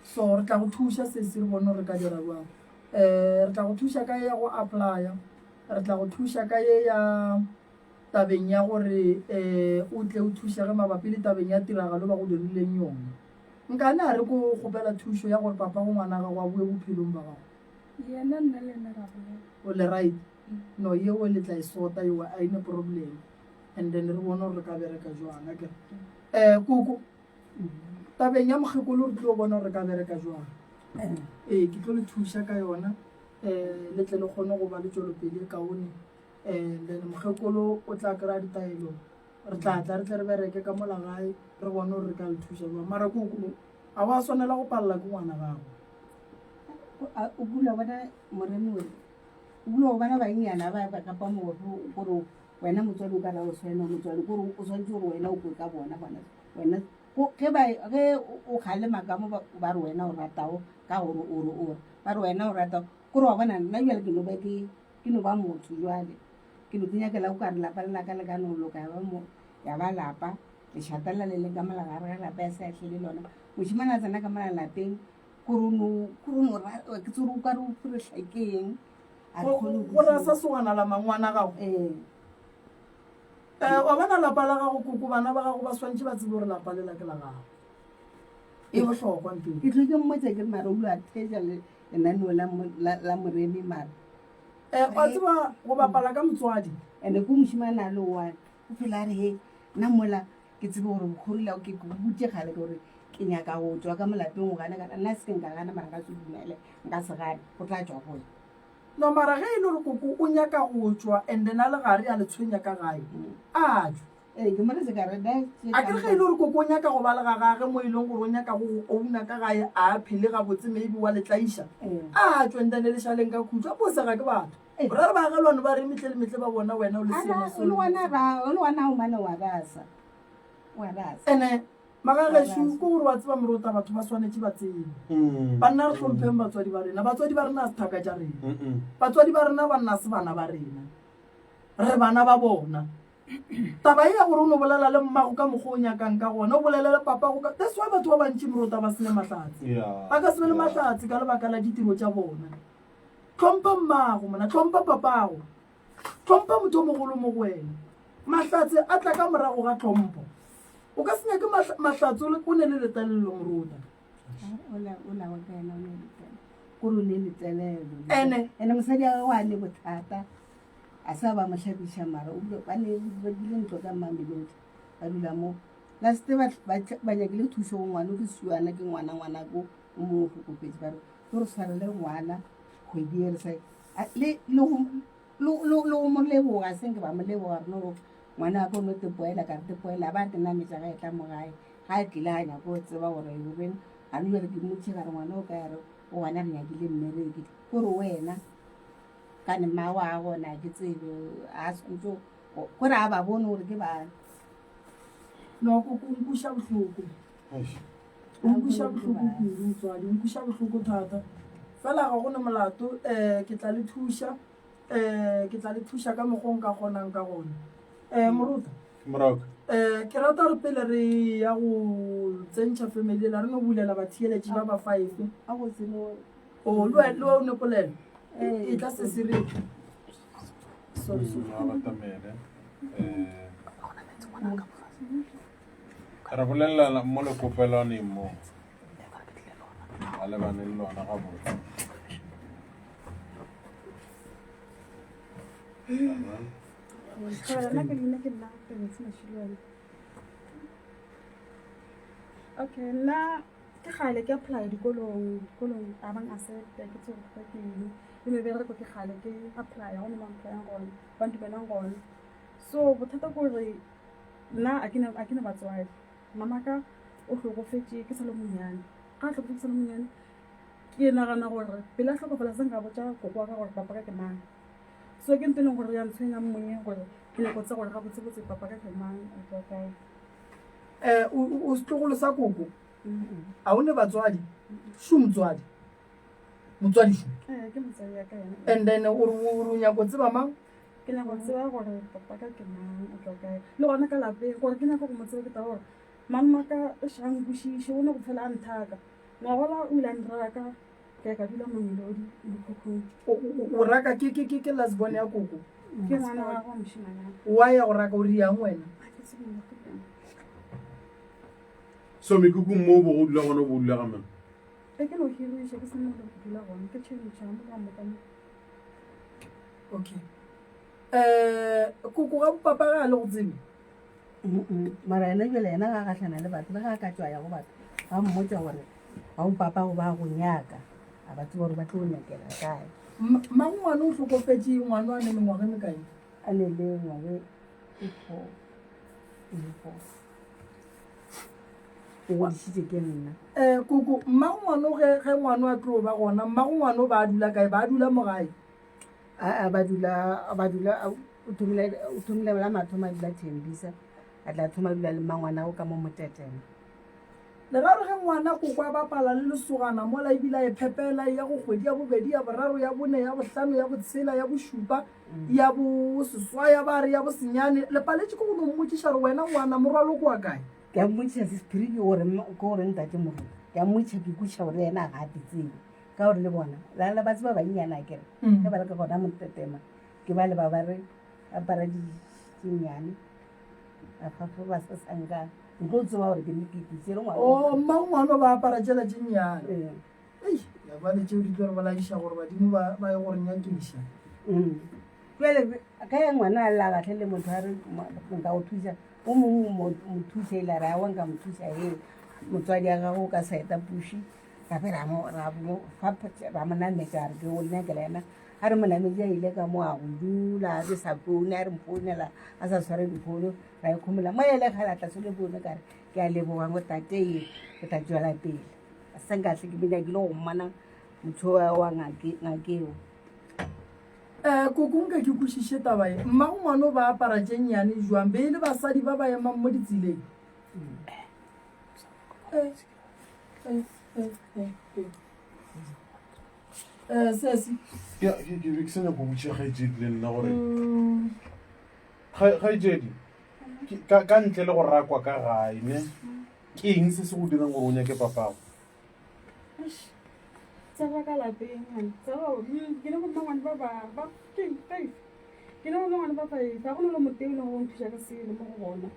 So re tla go thuša sesi re bone gore re ka dira jwang. Um re tla go thuša ka ye ya go applya, re tla go thuša ka ye ya tabeng ya gore um o tle o thušege mabapi le tabeng ya tiragalo ba go dirileng yona. Nkane a re ko kgopela thušo ya gore papa go ngwana gago a boe bophelong ba gago. Yena nna le yena ra bolela. O le right? No, yeo le tla e sota yeo a ine problem. And then re bone gore re ka bereka jwang akere. Um koko, tabeng ya mokgekolo re tlo bona gore re ka bereka jwang. Ee, ke tlo le thuša ka yona um le tle le kgone go ba le tšwelopele e kaone. And then mokgekolo o tla kry-a ditaelo, re tla tla re tle re bereke ka mola gae re bone gore re ka le thuša jwang. Mara koko, a wa swanela go palela ke ngwana gago. O kula bona moremi o o kula go bona bannyana ba ba kapa motho gore wena motswadi o ka ra o tshwana motswadi gore o tshwanetse gore wena o kwe ka bona bona wena ge ba ge o kgalema ka mo ba re wena o ratago ka gore o re o re ba re wena o ratago kore wa bona nna jale ke no ba ke ke no ba motho jwale ke no kenyakela o ka re lapa le laka le ka no loka ya ba mo ya ba lapa lešata la le le ka mola gare ga lapa ya se a hlele lona mošimane a tsena ka mola lapeng kore o no kore o no ra ke tsore o ka re o ferehla ke eng a re kgone go Go ra sa sogana la mangwana gago. ee Eh, wa bona lapa la gago koko bana ba gago ba swantše ba tsebe gore lapa lela ke la gago. E bohlokwa ntho e. ke tlo ke mmotsa ke re mara o lo a theetša le lenaneo la mo- la- la moremi mara Eh, wa tseba go bapala ka motswadi. and-e ko mošimane a le one o phela a re he nna mola ke tsebe gore bokgorila ke go botse kgale ke gore ke nyaka go tswa ka molapeng o gane kana nna se ke nka gana mara nka se dumele nka se gane go tla tswa go No mara ge e le gore koko o nyaka go tšwa and then a le gare a le tshwenya ka gae, a tšwe. Ee, ke mo re se ka re da A ke re ge e le gore koko o nyaka go ba le ga gage mo e leng gore o nyaka go go owna ka gae a phele gabotse maybe wa le tlaiša, a tšwe and then le šaleng ka khutšo. A posega ke batho. Ra re baagelwane ba re metle le metle ba bona wena o le seemo o le gona ra o le gona o mane wa rasa wa rasa ene magagešo ke gore wa tseba morota batho ba swanetše ba tsebe Mm. banna re hlompheng batswadi ba rena batswadi ba rena a se thaka tša rena Mm-mm. batswadi ba rena banna se bana ba rena re bana ba bona taba e ya gore o no bolela le mmago ka mokgwa o nyakang ka gona o bolele le papago ka that's why batho ba bantši morota ba sene mahlatse Yeah. ba ka se be le Yeah. mahlatse ka lebaka la ditiro tša bona. Hlompha mmago mona, hlompha papago, hlompha motho o mogolo mo go wena. Mahlatse a tla ka morago ga tlhompho. O ka se nyake mahlatse o ne le letelelo morota. Kore o ne letelelo. Ene. Ene mosadi wa gagwe a ne bothata a sa ba mo hlabiša mara o ba ne rekile ntlo ka Mamelodi ba dula mo last ba nyakile thušo go ngwana o ke suana ke ngwana ngwanako o mongwe o hlokofetše ba re Ke re tshwarele ngwana kgwedi e re sa le le go le go mo leboga se nke ba mo leboga re no ngwana wa ka o no te poela ka re te poela ba te nametša ga e tla mo gae ga a tlile a nyako go tseba gore e reng ga no jale ke mmotše ka re ngwana o ka re o gona re nyakile mmereki ko re wena kane mmago a gona ke tsebe a tshwanetse kore a ba bone gore ke bana no ko nkweša bohloko O nkweša bohloko kudu motswadi, o nkweša bohloko thata. Fela ga go ne molato, um ke tla le thuša, um ke tla le thuša ka mokgwa o nka kgonang ka gona. Um Moruta, Moraka. um ke rata gore pele re ya go tsentšha family ela re no bulela batheeletši ba ba five. A go tseno. O le we- le we o ne polelo. E tla se se re. Sorry, sorry. A batamele. Eh, Re bolelela mo lekopelaneng mo ba lebane le lona gabotse. Nna ke leina ke nna Prince Mashilwane. Okay, nna ke kgale ke apply dikolong, dikolong a bang accept-a ke tsebe gore ke eng. Le mebereko ke kgale ke apply-a go ne mo apply-ang gona, ba ntumelang gona. So bothata ke gore Nna a ke na, a ke na batswadi. Mamaka o hlokofetše ke sa le monnyane. Ga a hlokofetše ke sa le monnyane, ke nagana gore pele a hlokofala se nka botša koko wa ka gore papa ka ke mang. So ke ntho e leng gore ya ntshwenya moyeng gore ke nyako tseba gore gabotsebotse papa ka ke mang, o tswa kae. Eh, o o setlogolo sa koko? A o ne batswadi? Shu motswadi. Motswadi shu. Eh, ke motswadi ya ka yena. And then o re o nyako tseba mang? Ke nyaka go tseba gore papa ka ke mang, o tšwa kae. Le gona ka lapeng, gore ke nyaka go mo tseba ke taba gore malome wa ka eish ga nkwešiše, o no go fela a nthaka. Ngwagola o ile a nraka, ka ya ka dula Mamelodi mokhukhung. O raka ke ke ke ke last born ya koko? Ke ngwana wa gagwe wa mošemanyana. Wa ya go raka o riang wena? Ga ke tsebe nna ke eng. So mekhukhung mo o bo go dula gona o bo o dula ga mang? E ke no hiriša ke se mo le go dula gona, ke tšhentšha mo ka moka mo. Okay. Eh, koko ga papa ga a le go tsebe? Mara yena jale yena ga a gahlana le batho, le ga a ka tšwa ya go batho, ba mmotša gore ga o papa go ba go nyaka, a ba tseba gore ba tlo nyakela kae. Mmangwane o hlokofetše ngwana a ne mengwaga e mekae? A ne le ngwaga e four, e four. O godišitše ke nna. Eh, koko, mmangwane ge ge ngwana a tlo ba gona, mmangwane ba dula kae? Ba dula mo gae? Aa, ba dula, ba dula, o thomile, o thomile la mathomo a dula Thembisa, a tla thoma a dula le mmangwanao ka mo Motetema. Le ra re ge ngwana koko a bapala le lesogana mola ebile a e phepela e ya go kgwedi ya bobedi, ya boraro, ya bone, ya bohlano, ya botshela, ya bošupa, ya boseswai, ya ba re ya bosenyane, le paletše ke go no mmotšiša gore wena ngwana morwalo ke wa kae? Ke a mmotšiša se sephiri ke gore, ke gore ntate Moruti, ke a mmotšiša ke kwešiša gore yena ga a di tsebe. Ka gore le bona, la la ba tseba bannyane a kere, ge ba le ka gona Motetema, ke ba le ba ba re apara di tše nnyane, ba fa ba sa sanka, o tlo tseba gore ke ke ke tšere ngwana. Oh, mmangwane ba apara tšela tše nnyane. Ee. Ei, ya bale tšeo di tlo re bolaiša gore badimo ba ba ye go re nyakiša. Jwale ka ya ngwana a lla gahle le motho a re nka go thuša, o mongwe o mo thuša ile a re aowa nka mo thuša ee, motswadi wa gagwe o ka saeta puši. Gape ra mo ra mo fa ra mo nametša a re ke o nyakela yena a re mo nametše a ile ka mo a go dula a re sa foune a re mfounela a sa tshware difounu ra ikhomola mo ele kgale a tla tshwere founu ka re ke a leboga ngo tate ye ke tla tswela pele a se nka hle ke be nyakile go mmona motho wa ngakeo Um koko nka ke kwešiše taba ye mmago ngwana o ba apara tše nnyane jwang be e le basadi ba ba emang mo ditseleng eh. Eh, sesi ke ke be ke sa nyako botša kgaetšedi le nna gore kgaetšedi ka ntle le go rakwa ka gae ne ke eng se se go dirang gore o nyake papago Tse. Tsa ka lapeng man. Tsa ba mm, ke ne bo mmangwane ba ba ba ke five. Ke ne bo mmangwane ba five. Ga go na le motee o leng go nthuša ka selo mo go bona.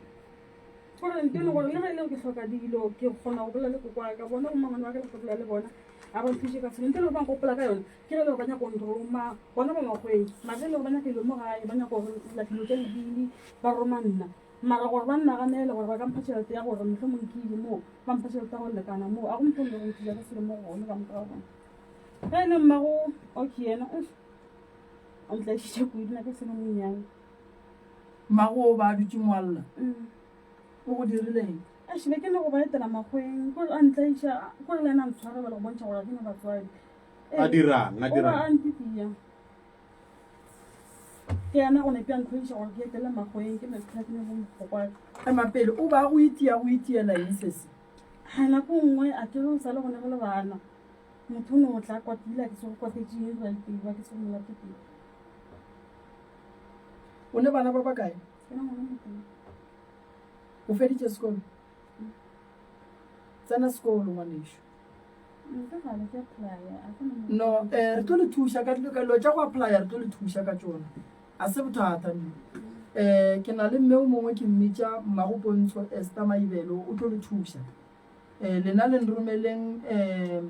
Gore nto e leng gore le ge e le gore ke hloka dilo ke kgona go bolela le koko wa ka bona bo mmangwane ba ka le go bolela le bona ga ba nthuše ka selo. Nto e le gore ba nkopola ka yona ke ge e le gore ba nyaka go nroma bona ba makgweng. Mara ge e le gore ba nyaka dilo mo gae ba nyaka go lla dilo tša dibili ba roma nna. Mara gore ba nnaganele gore ba ka mpha tšhelete ya gore mohlomong ke ile moo, ba mpha tšhelete ya go lekana moo, a go motho le go nthuša ka selo mo go gone ka moka ga bona. Ge e le mmago okay yena o ntlaišitše kudu nna ke selo monnyane. Mmago o ba a dutše moalla mm. o go dirileng? Eish, be ke ne go ba etela makgweng kore a ntlaiša kore le ena a ntshwarela go bontšha gore ga ke ne batswadi. A dirang? A dirang? O ba a ntitia. Ke yena go nepi a ntlhoiša gore ke etele makgweng ke mehla ke nyako mokgokwaka. Ema pele o ba go itia go itiela eng sesi? Ga nako nngwe a ke re o sa le gone re le bana motho o ne o tla kwatile a ke se go kwatetše eng ra iteiwa ke se go molato ke. O ne bana ba ba kae? Ke na ngwana motee. O feditše sekolo? Tsena sekolo ngwanešu. No, eh, re tlo le thuša ka dilo tša go applya, re tlo le thuša ka tšona. A se bothata mme. Eh, ke na le mme o mongwe ke mmitša Mmago Pontsho Esther Maibelo, o tlo le thuša. Eh, lena le nromeleng eh,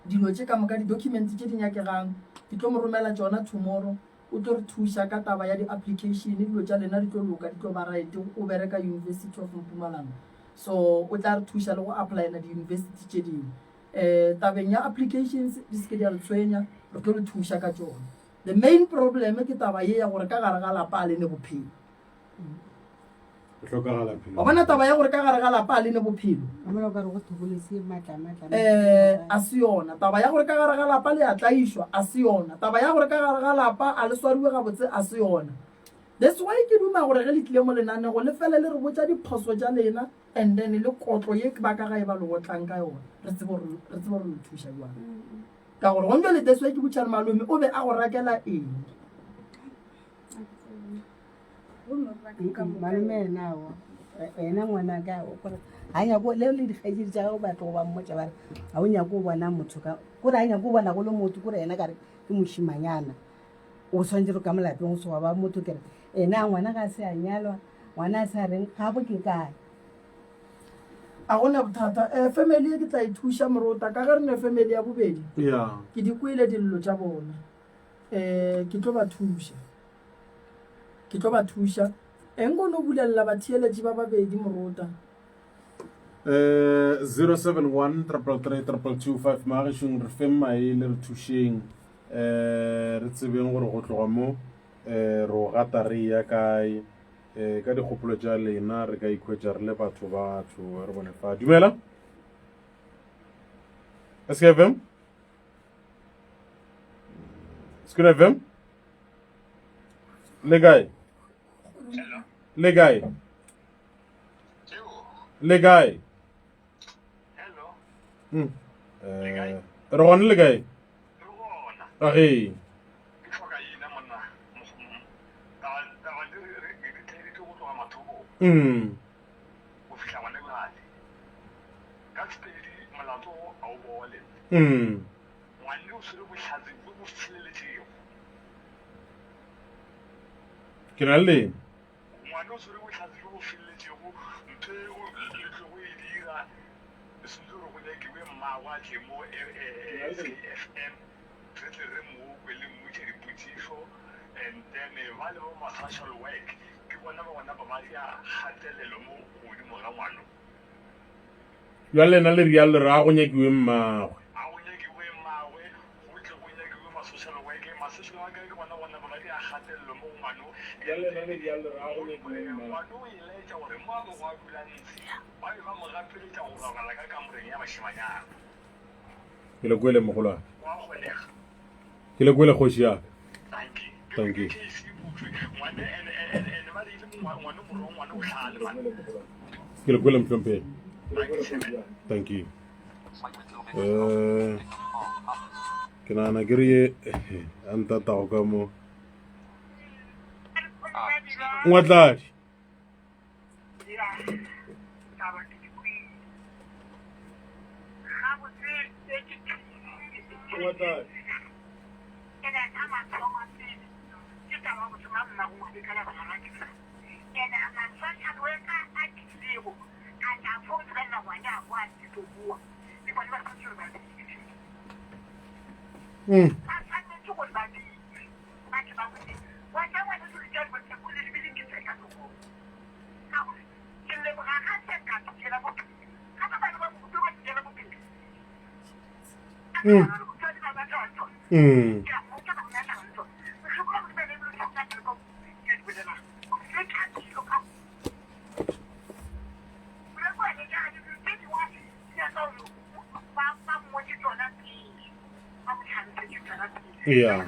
dilo tše ka moka, di-document tše di nyakegang, ke tlo mo romela tšona tomorrow. O tlo re thuša ka taba ya di-application, dilo tša lena di tlo loka, di tlo ba right. O bereka University of Mpumalanga. So o tla re thuša le go applyela di-university tše dingwe. Um tabeng ya applications di se ke di a re tshwenya, re tlo le thuša ka tšona. The main problem ke taba ye ya gore ka gare ga lapa a le ne bophelo. Go hlokagala phelo. Wa bona taba ya gore ka gare ga lapa a le ne bophelo. Wa bona o ka re go thobolese matla matla. Eh, a se yona taba ya gore ka gare ga lapa le a tlaišwa, a se yona taba ya gore ka gare ga lapa a le swariwe gabotse, a se yona. That's why ke duma gore ge le tlile mo lenanego le fele le re botša diphoso tša lena and then le kotlo ye ba ka gae ba le otlang ka yona re tsebe gore re tsebe gore le thuša jwang. Ka gore gone jwale that's why ke botša re malome o be a go rakela eng. Malome ena aowa ena ngwanaka kore ga nyako le le dikgaetšedi tša gagwe ba tlogo ba mmotša ba re ga o nyako o bona motho ka kore ga nyako o bona go le motho kore ena kare ke mošimanyana. O swanetše gore ka mo lapeng o se wa ba motho kere ena ngwana ga se a nyalwa ngwana a se a reng ga bo ke kae. A gona bothata um family e ke tla e thuša morota ka ge re ne family ya bobedi yeah ke di kwele dillo tša bona um ke tlo ba thuša ke tlo ba thuša eng ko no bulelela batheeletši ba babedi morota Eh, 071 333 2225 maagešong re feng maele re thušeng eh re tsebeng gore go tloga mo eh re o gata re ya kae eh ka dikgopolo tša lena re ka ikhwetša re le batho batho re bone fa dumela SKFM SKFM le kae le kae le kae hmm. eh, re gone le kae age mm. Mm. Ke na le lena. Ngwana o swere bohlatse bjo bo feleletšego, ntho e o le tlogo e dira, e swanetše gore go nyakiwe mmagwe a tle mo SKFM re tle re mo kwe le mmotše dipotšišo and then ba le ba ma social work ke bona ba gona ba ba dira kgatelelo mo godimo ga ngwano. Bjale lena le realo le re a go nyakiwe mmagwe. A go nyakiwe mmagwe, go tle go nyakiwe ma social worker, ma social worker ke bona bona ba ba dira kgatelelo mo go ngwano. Bjale lena le realo le re a go nyakiwe mmagwe. Ngwano o e laetša gore mo a bego a dula ntshe, ba be ba mo gapeletša go robala ka kamoreng ya bašemanyana. Ke le kwele mogolwane. Go a kgonega. Ke le kwele kgoši ya ka. Thank you. Ke le kwele mohlomphegi. Thank you. Eh, ke nagana ke re ye a ntatago ka mo. Ngwatladi. Mm. Mm. Mm. Yeah.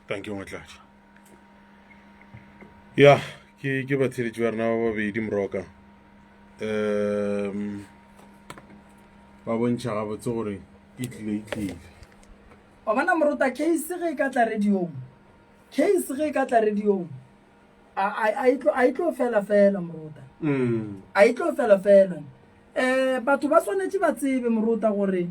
Thank you Motlatši. Ya, ke ke batheletši ba rena ba babedi moroka. Um ba bontšha gabotse gore e tlile e tlile. Wa bona morota case ge e ka tla radiong. Case ge e ka tla radiong. A e tlo a e tlo fela fela morota. Mm. A e tlo fela fela. Eh batho ba swanetše ba tsebe morota gore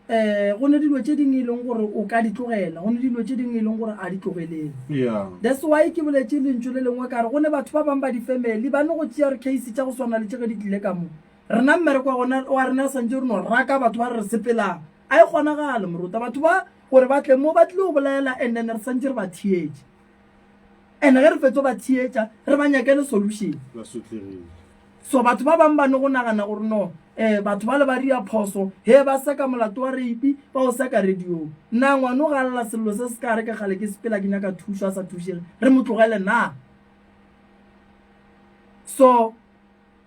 um go ne dilo tše dingwe e leng gore o ka di tlogela go ne dilo tše dingwe e leng gore a di tlogeleng yeah. That's why ke boletše lentšu le lengwe ka re go ne batho ba bangwe ba di-family ba ne go tšea re case tša go swana le tše ge di tlile ka mo rena mmereko wa gona wa rena santse re no raka batho ba re re sepelang a e kgonagale moruta batho ba gore ba tle mo ba tlile go bolaela and then re santse re ba theetše and ge re fetso ba theetša re ba nyakele solution ba sotlegile so batho ba bangwe ba ne go nagana gore no um batho ba le ba ria phoso he ba seka molato wa rape ba o seka radiong na ngwane o galela sello se se ka re ke gale ke sepela ke nyaka thušo a sa thušege re mo tlogele na so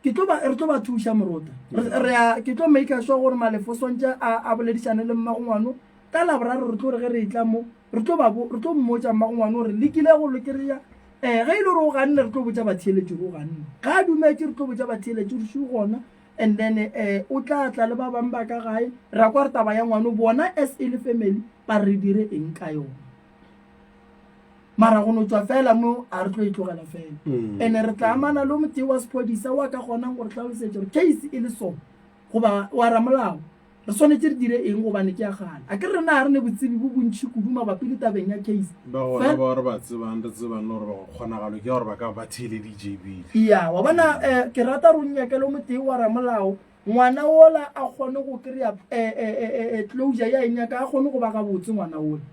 ke tlo ba re tlo ba thuša morota re a ke tlo make sure gore malefo swantse a a boledišane le mmago ngwano ka laboraro re tlo re ge re etla mo re tlo ba re tlo mmotša mmago ngwano gore lekile go lo kry-a um ge e le gore o ganne re tlo botša batheeletši gore o ganne ga a dumetše re tlo botša batheeletši gore šo gona and then um o tla tla le ba bangwe ba ka gae ra kwa re taba ya ngwano bona as e le family ba re dire eng ka yona mara go no tšwa fela mo a re tlo e tlogela fela mm. and re tla amana le motee wa sephodisa wa ka kgonang gore tlhalosetsa gore case e le so goba wa ramolao re swanetše re dire eng gobane ke ya gale a ke re rena ga re ne botsebi bo bontšhi kudu mabapi le tabeng ya case ba gona ba re ba tsebang re tsebang le gore ba kgonagalo ke gore ba ka ba theeleditše ebile ya wa bona um ke rata re o nyakele motee wa ramolao ngwana ola a kgone go kry-a eh, eh, closure ya e nyaka a kgone go ba gabotse ngwana ola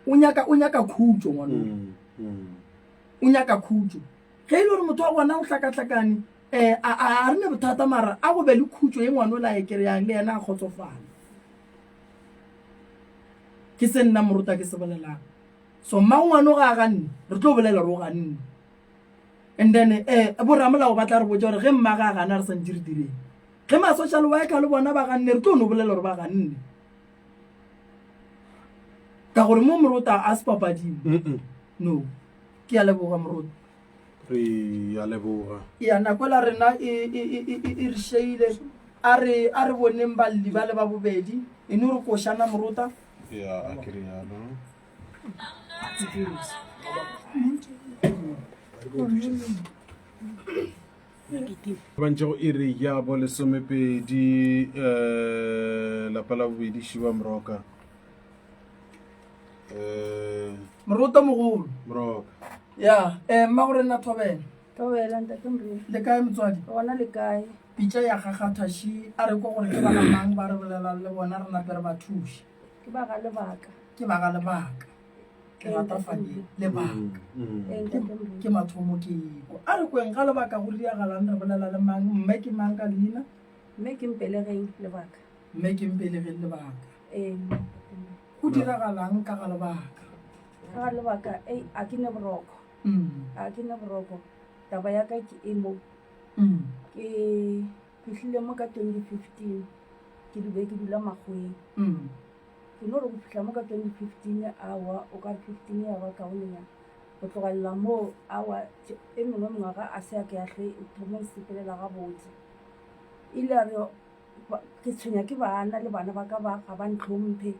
o nyaka o nyaka khutšo ngwana mm, mm. o nyaka khutšo ge e le gore motho wa gona o hlakahlakane um a re ne bothata mara a go be le khutšo ye ngwana o la e kry-ang le yena a kgotsofale ke se nna morota ke se bolelang so mma ngwana o ga a ganne re tlo bolela re o ganne and then um boramolao ba tla re botsa gore ge mma ga a gana re santse re direng ge ma-social worker le bona ba ganne re tlo no bolela gore ba ganne ka gore mo morota a se papadimo no ke a leboga morota re a leboga ya nako la rena e, e, e, e re šeile a re a re boneng balli ba le ba bobedi e no re košana morota ya a ke rialo Bantšego iri ya bo lesomepedi um lapa la bobedi šiba moroka um morota mogolo moroka ya um mma gore nna thobela thobela ntate morena le kae motswadi gona le kae pitša ya gagathaši a re ko gore ke ba ga mang ba re bolelang le bona re nape re ba thuše ke ba ga lebaka ke ba ga lebaka ke rata fane lebaka mm. ke mathomo ke ko a re kweng ga lebaka go riagalang re bolela le mang mme ke mang ka leina mme ke mpelegeng lebaka mme ke mpelegeng lebaka go diragalang ka ga lebaka ka ga lebaka ei a ke ne boroko mm. a ke ne boroko taba ya ka ke e mo mm. ke fihlile mo ka 2015 ke dube ke dula makgweng Ke no re go fihla mo ka 2015 aowa o ka re 15 ya ba kaonenyana. Go tlogelela moo aowa e mengwe mengwaga a se ya ke ya hlwe e thoma go sepelela gabotse. Ile a re ke tshwenya ke bana le bana ba ka ba ga ba ntlhomphe,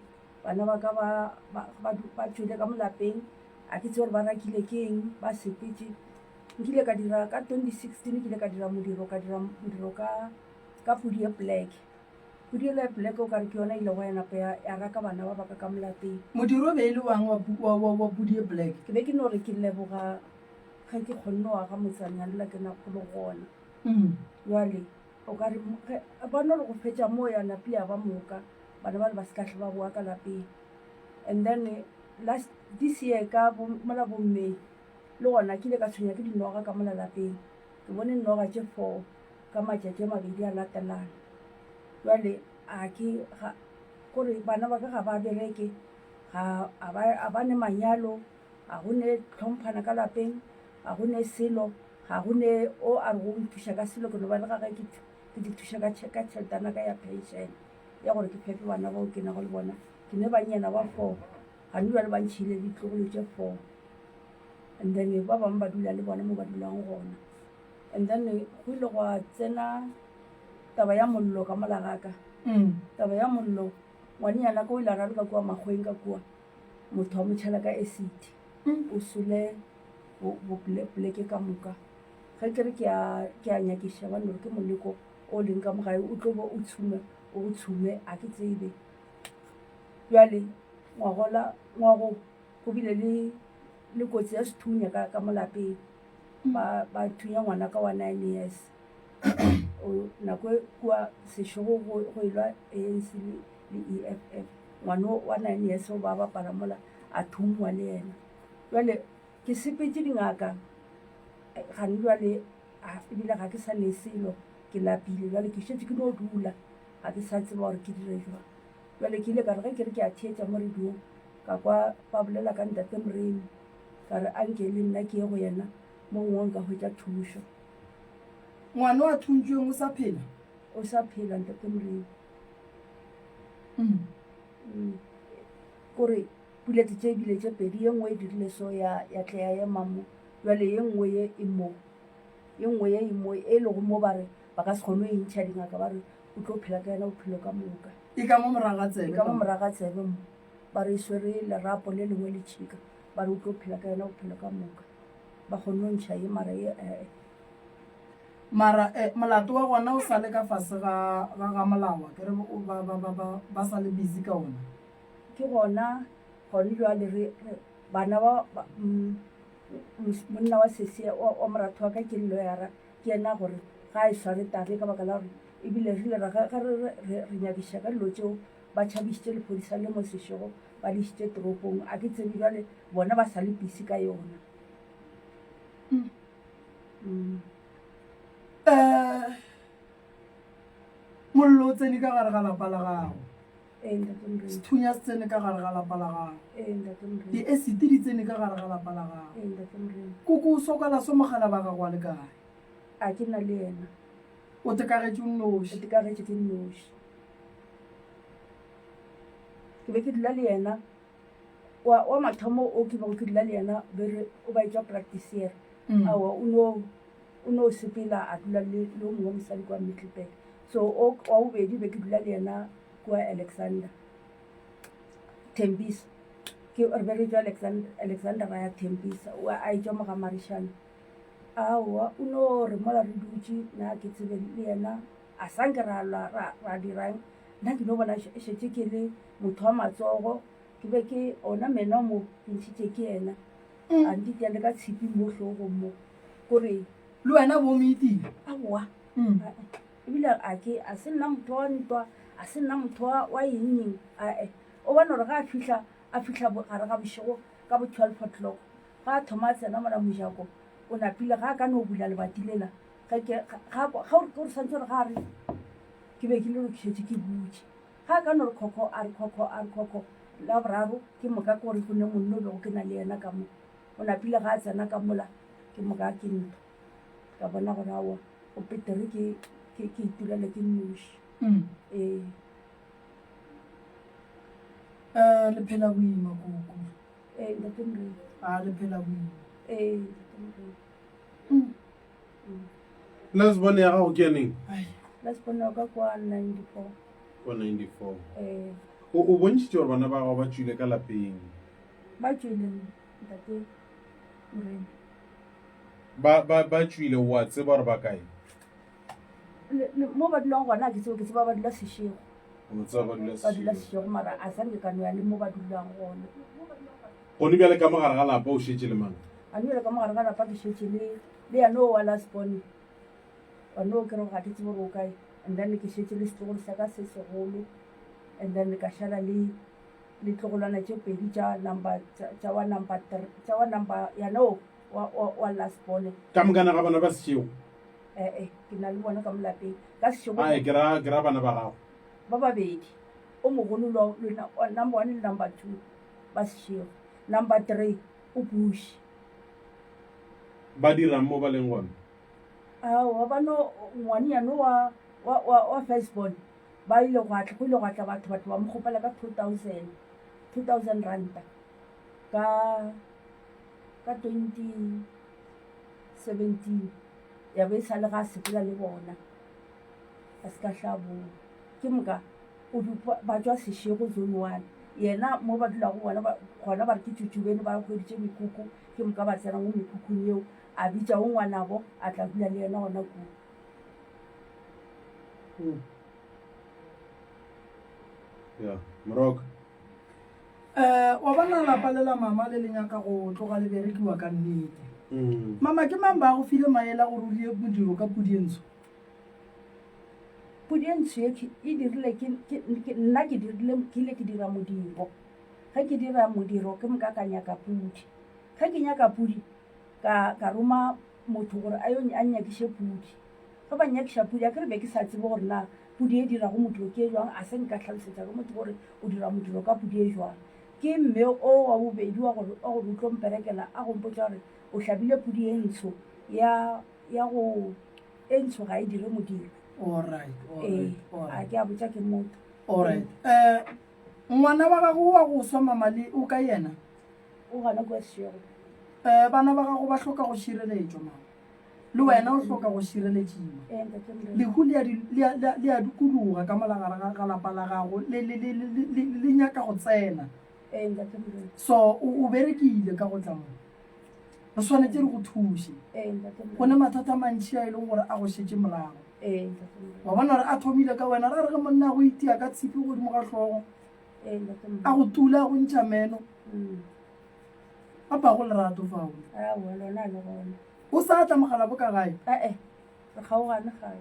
bana ba ka ba ba ba tšwele ka mo lapeng, a ke tsebe gore ba rakile ke eng, ba sepetše. Nkile ka dira ka 2016 ke ile ka dira modiro ka dira modiro ka ka pudi ye black. Pudi yela ya black o kare ke yona e ilego ya napa ya ya raka bana ba baka ka mo lapeng. Modiro e be e le wang wa wa wa wa pudi ye black? Ke be ke no re ke leboga ge ke kgonne go aga motsanana la ke nago le gona. Jwale o ka re ge ba no re go fetša moo ya napile ya ba moka bana bale ba se ka hle ba boa ka lapeng. And then last this year ka bo mola bo May le gona ke ile ka tshwenya ke dinoga ka mola lapeng. Ke bone noga tše four ka matšatši a mabedi a latelana. Jwale a ke ga kore bana ba ka ga ba bereke ga a ba a ba ne manyalo ga go ne tlhomphana ka lapeng ga go ne selo ga go ne o a re go nthuša ka selo ke no ba le ga ge ke ke di thuša ka ka tšheletana ka ya pension ya gore ke fepe bana bao ke nago le bona ke ne banyana ba four gane jwale ba ntšhile ditlogolo tše four and then ba bangwe ba dula le bona mo ba dulang gona and then go ile gwa tsena taba ya mollo ka mola gaka mm. taba ya mollo ngwanenyana ka o ile a raloka kua makgweng ka kua motho wa motšhela ka acid mm. o sole poleke ka moka ge ke re ke a nyakiša ba nore ke moleko o leng ka mogae o tlo bo o tshume o tshume a ke tsebe jale ngwagola ngwago go bile le le kotsi ya sethunya ka ka mo lapeng ba ba thunya ngwana ka wa nine years nako e kua sešogo go go elwa ANC le le EFF ngwana wa nine years o ba bapala mola a thungwa le yena jwale ke sepetse dingaka gane jwale ebile ga ke sa ne selo ke lapile jwale ke šetše ke no dula ga ke sa tseba gore ke dire jwang jwale ke ile ka re ge ke re ke a theetša mo radiong ka kwa ba bolela ka ntate Moremi ka re anke le nna ke ye go yena mo gongwe nka hwetša thušo. Ngwana wa thuntšweng o sa phela? O sa phela ntate Moremi. Mm. Mm. Kore pulete tše ebile tše pedi ye nngwe e dirile so ya ya tle ya ema mo jwale ye nngwe ye e mo ye nngwe ye e mo e lego mo ba re ba ka se kgone go e ntšha dingaka ba re o tlo phela ka yena bophelo ka moka. E ka mo morago ga tsebe. E ka mo morago ga tsebe mo. Ba re e swere lerapo le lengwe le tšhika. Ba re o tlo phela ka yena bophelo ka moka. Ba kgonne go ntšha ye mara ye ee. Mara eh, molato wa gona o sa le ka fase ga ga ga molao ke re ba ba ba ba ba sa le busy ka ona. Ke gona gone jwale re re bana ba ba mm, monna wa sesi wa wa moratho wa ka ke lawyer ke yena gore ga e sware tabe ka baka la gore ebile re ile ra ge re re re nyakiša ka dilo tšeo ba tšhabišitše lephodisa le mo sešego ba le išitše toropong a ke tsebe jwale bona ba sa le busy ka yona. Mm. Mm. Eh, mollo o tsene ka gare ga lapa la gago sethunya se tsene ka gare ga lapa la gago di-acid di tsene ka gare ga lapa la gago koko o sokola so mogala ba gago a le kae a ke na le yena o tekagetše o nnoši o tekagetše ke nnoši ke be ke dula le yena wa wa mathomo o ke bego ke dula le yena be re o ba etšwa practice yere mm. aowa o no o no sepela a dula le le o mongwe mosadi kwa Middelburg so o wa bobedi be ke dula le yena kua Alexander Tembisa ke re be re tšwa Alexander Alexander ra ya Tembisa o a etšwa mo ga Marishane aowa o no re mola re dutše na ke tsebe le yena a sa nke ra lwa ra ra dirang nna ke no bona e šetše ke le motho wa matsogo ke be ke ona meno mo ke ntšhitše ke yena mm. a ntitia le ka tshipi mo hlogong mo kore le wena bo moitile aowa mm. ebile a ke a se nna motho wa ntwa a se nna motho wa eng ae o bona gore ga a fihla a fihla gare ga bošego ka bo 12 o'clock ga a thoma a tsena mola mojako o napile ga a ka no bula lebati lela ge ke ga ga o re santse gore ga a re ke be ke le lokišetše ke butše ga a ka no re khokho a re khokho a re khokho la boraro ke moka ke gore go ne monno o bego ke na le yena ka mo o napile ga a tsena ka mola ke moka ke ntho ka bona gore aowa o petere ke ke ke itulele ke nnoši mm. ee um le phela boima koko ee ntate morena a le phela boima ee ntate morena Last born ya gago ke ya neng? Last born wa ka kwa 94. Kwa 94. Eh. O o bontšhitše gore bana ba gago ba tšwile ka lapeng. Ba tšwile ntate Morena. Ba ba ba tšwile o a tseba gore ba kae? Mo ba dulang gona ke tsebo ke tseba ba dula Seshego. O tseba ba dula Ba dula Seshego mara a sa nke ka no ya le mo ba dulang gona. Gone bjale ka mo gare ga lapa o šetše le mang? A no ka mo gare ga lapa ke šetše le le yena o wa last born. Gone o kry ga ke tsebe gore o kae and then ke šetše le setlogolo sa ka se segolo and then ka šala le le tlogolwana tše pedi tša number tša wa number tša wa number yena o wa wa wa last born. Ka mokana ga bona ba sešego? Eh eh ke na le bona ka mo lapeng ka sešego. Ae ke ra ke ra bana ba gago. Ba babedi o mogolo le number one le number 2 ba sešego number 3 o buši. Ba dirang mo ba leng gona? Aowa ba no ngwanyana wa wa wa wa first born ba ile gwa tla go ile gwa tla batho batho ba mo kgopela ka 2000 2000 ranta ka ka 2017 ya be e sa le ga sepela le bona a se ka hla boa ke moka o ba tšwa Seshego zone one yena mo ba dulago bona gona ba re ke Tšutšubeni ba hweditše mekhukhu ke moka ba tsena mo mekhukhung yeo a bitša o ngwanabo a tla dula le yena gona kua. Hmm. Ya, Moroka. Eh, wa bona lapa le la mama le le nyaka go tloga le berekiwa ka nnete. Mm. Mama ke mang ba go file maele a gore o die modiro ka pudi e ntsho? Pudi e ntsho e e dirile ke ke nna ke dirile ke ile ke dira modiro. Ge ke dira modiro ke moka ka nyaka pudi. Ge ke nyaka pudi ka ka roma motho gore a yo a nnyakiše pudi. Ge ba nnyakiša pudi a ke re be ke sa tsebe gore na pudi e dirago modiro ke e jwang, a se nka hlalosetša ke motho gore o dira modiro ka pudi e jwang. Ke mme o wa bobedi wa gore wa gore o tlo mperekela a go mpotša gore o hlabile pudi e ntsho ya ya go e ntsho ga e dire modiro. Alright, Ee, alright, a alright. ke a botša ke motho. Alright. Eh, ngwana wa gago wa go swa mama le o ka yena? O gona kua Seshego. Eh, bana ba gago ba hloka go šireletšwa mama. Le wena o hloka go šireletšiwa. Ee, ntate Morena. Lehu le a di- le a- le a- le a dukuluga ka mola gare ga- ga lapa la gago le, le, le, le, le, le nyaka go tsena. Ee, ntate Morena. So o, o berekile ka go tla mo. Re swanetše re go thuše. Ee, ntate Morena. Go ne mathata a mantši a e leng gore a go šetše morago. Ee, ntate Morena. Wa bona gore a thomile ka wena ra re ge monna a go itia ka tshipi godimo ga hlogo. Ee, ntate Morena. A go tula a go ntšha meno. Mm. A pago lerato fao. Aowa, lona le gona. O sa tla mogala bo ka gae? Ee, re kgaogane gae.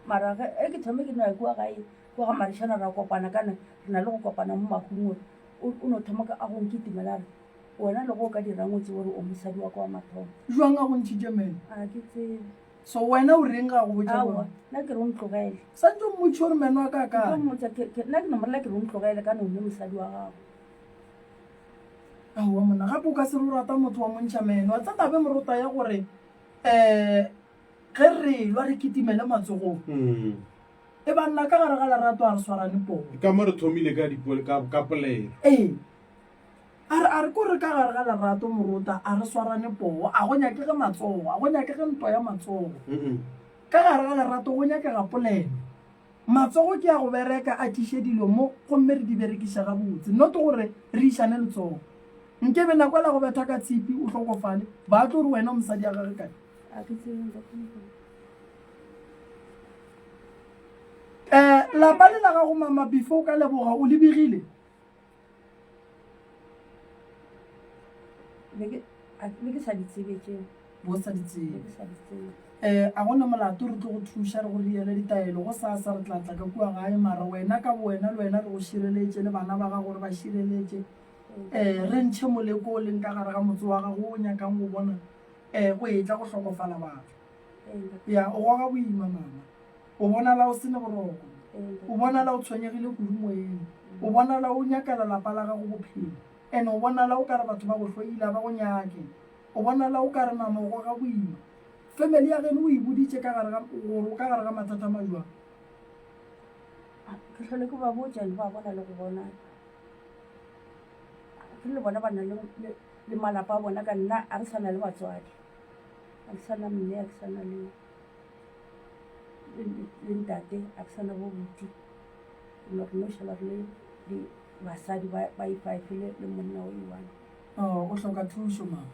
Mara ge e ke thome ke no ya kua gae, kua ga Marišana ra kopana kana re na le go kopana mo mahung gore o o no thoma ka a go nkitimela a re wena le go o ka dirang o tsebe gore o mosadi wa ka wa mathomo. Jwang a go ntšhitše meno? A ke tsebe. So wena o reng ga go botša Aowa, gore? nna ke re o ntlogele. Santse o mmotše gore meno a ka a Ke tlo kae? mmotša ke ke nna ke no morela ke re o ntlogele kana o nne mosadi wa gago. Aowa monna, gape o ka se re o rata motho wa mo ntšha meno. Wa tseba taba e morota ya gore um ge re lwa re kitimele matsogong. Mm. E banna ka gare ga lerato a re swarane poo. Ka mo re thomile ka dipo ka ka polelo. Ee. A re a re ko re ka gare ga lerato morota a re swarane poo, a go nyakege matsogo, a go nyakege ntwa ya matsogo. Mm. Ka gare ga lerato go nyakega polelo. Matsogo ke a go bereka a tliše dilo mo gomme re di berekiše gabotse, not gore re išane letsogo. Nkebe nako ela go betha ka tshipi o hlokofale, ba tlo re wena o mosadi ya gage kae? A ke tsebe ntate Morena. Um lapa le la gago mama before o ka leboga o le begile? Be ke a be ke sa di tsebe tšeo. Bo sa di Be tsebe. ke sa di tsebe. Um a gona molato re tlo go thuša re go riele ditaelo go sasa re tla tla ka kua gae mara wena ka bowena le wena re go šireletše le bana ba gago re ba šireletše um re ntšhe moleko o leng ka gare ga motse wa gago o nyakang go bona um go etla go hlokofala batho. Ee ntate. Ya o goga boima mama. O bonala o se ne boroko. Ee ntate. O bonala o tshwenyegile kudu moyeng. O bonala o nyakela lapa la gago bophelo. And o bonala o kare batho ba go hloile a ba go nyake. O bonala o kare mama o goga boima. Family ya geno o e boditše ka gare ga gore o ka gare ga mathata a majwang? Ke hlole ke ba botša le ba bona le go bona. Ke le bona ba na le le le malapa a bona ka nna a re sa na le batswadi. A ke sa na mme, a ke sa na le. le ntate a ke sana bo buti no re no šala re le basadi ba ifive le monna o i-one. Oh, o hloka thušo mama.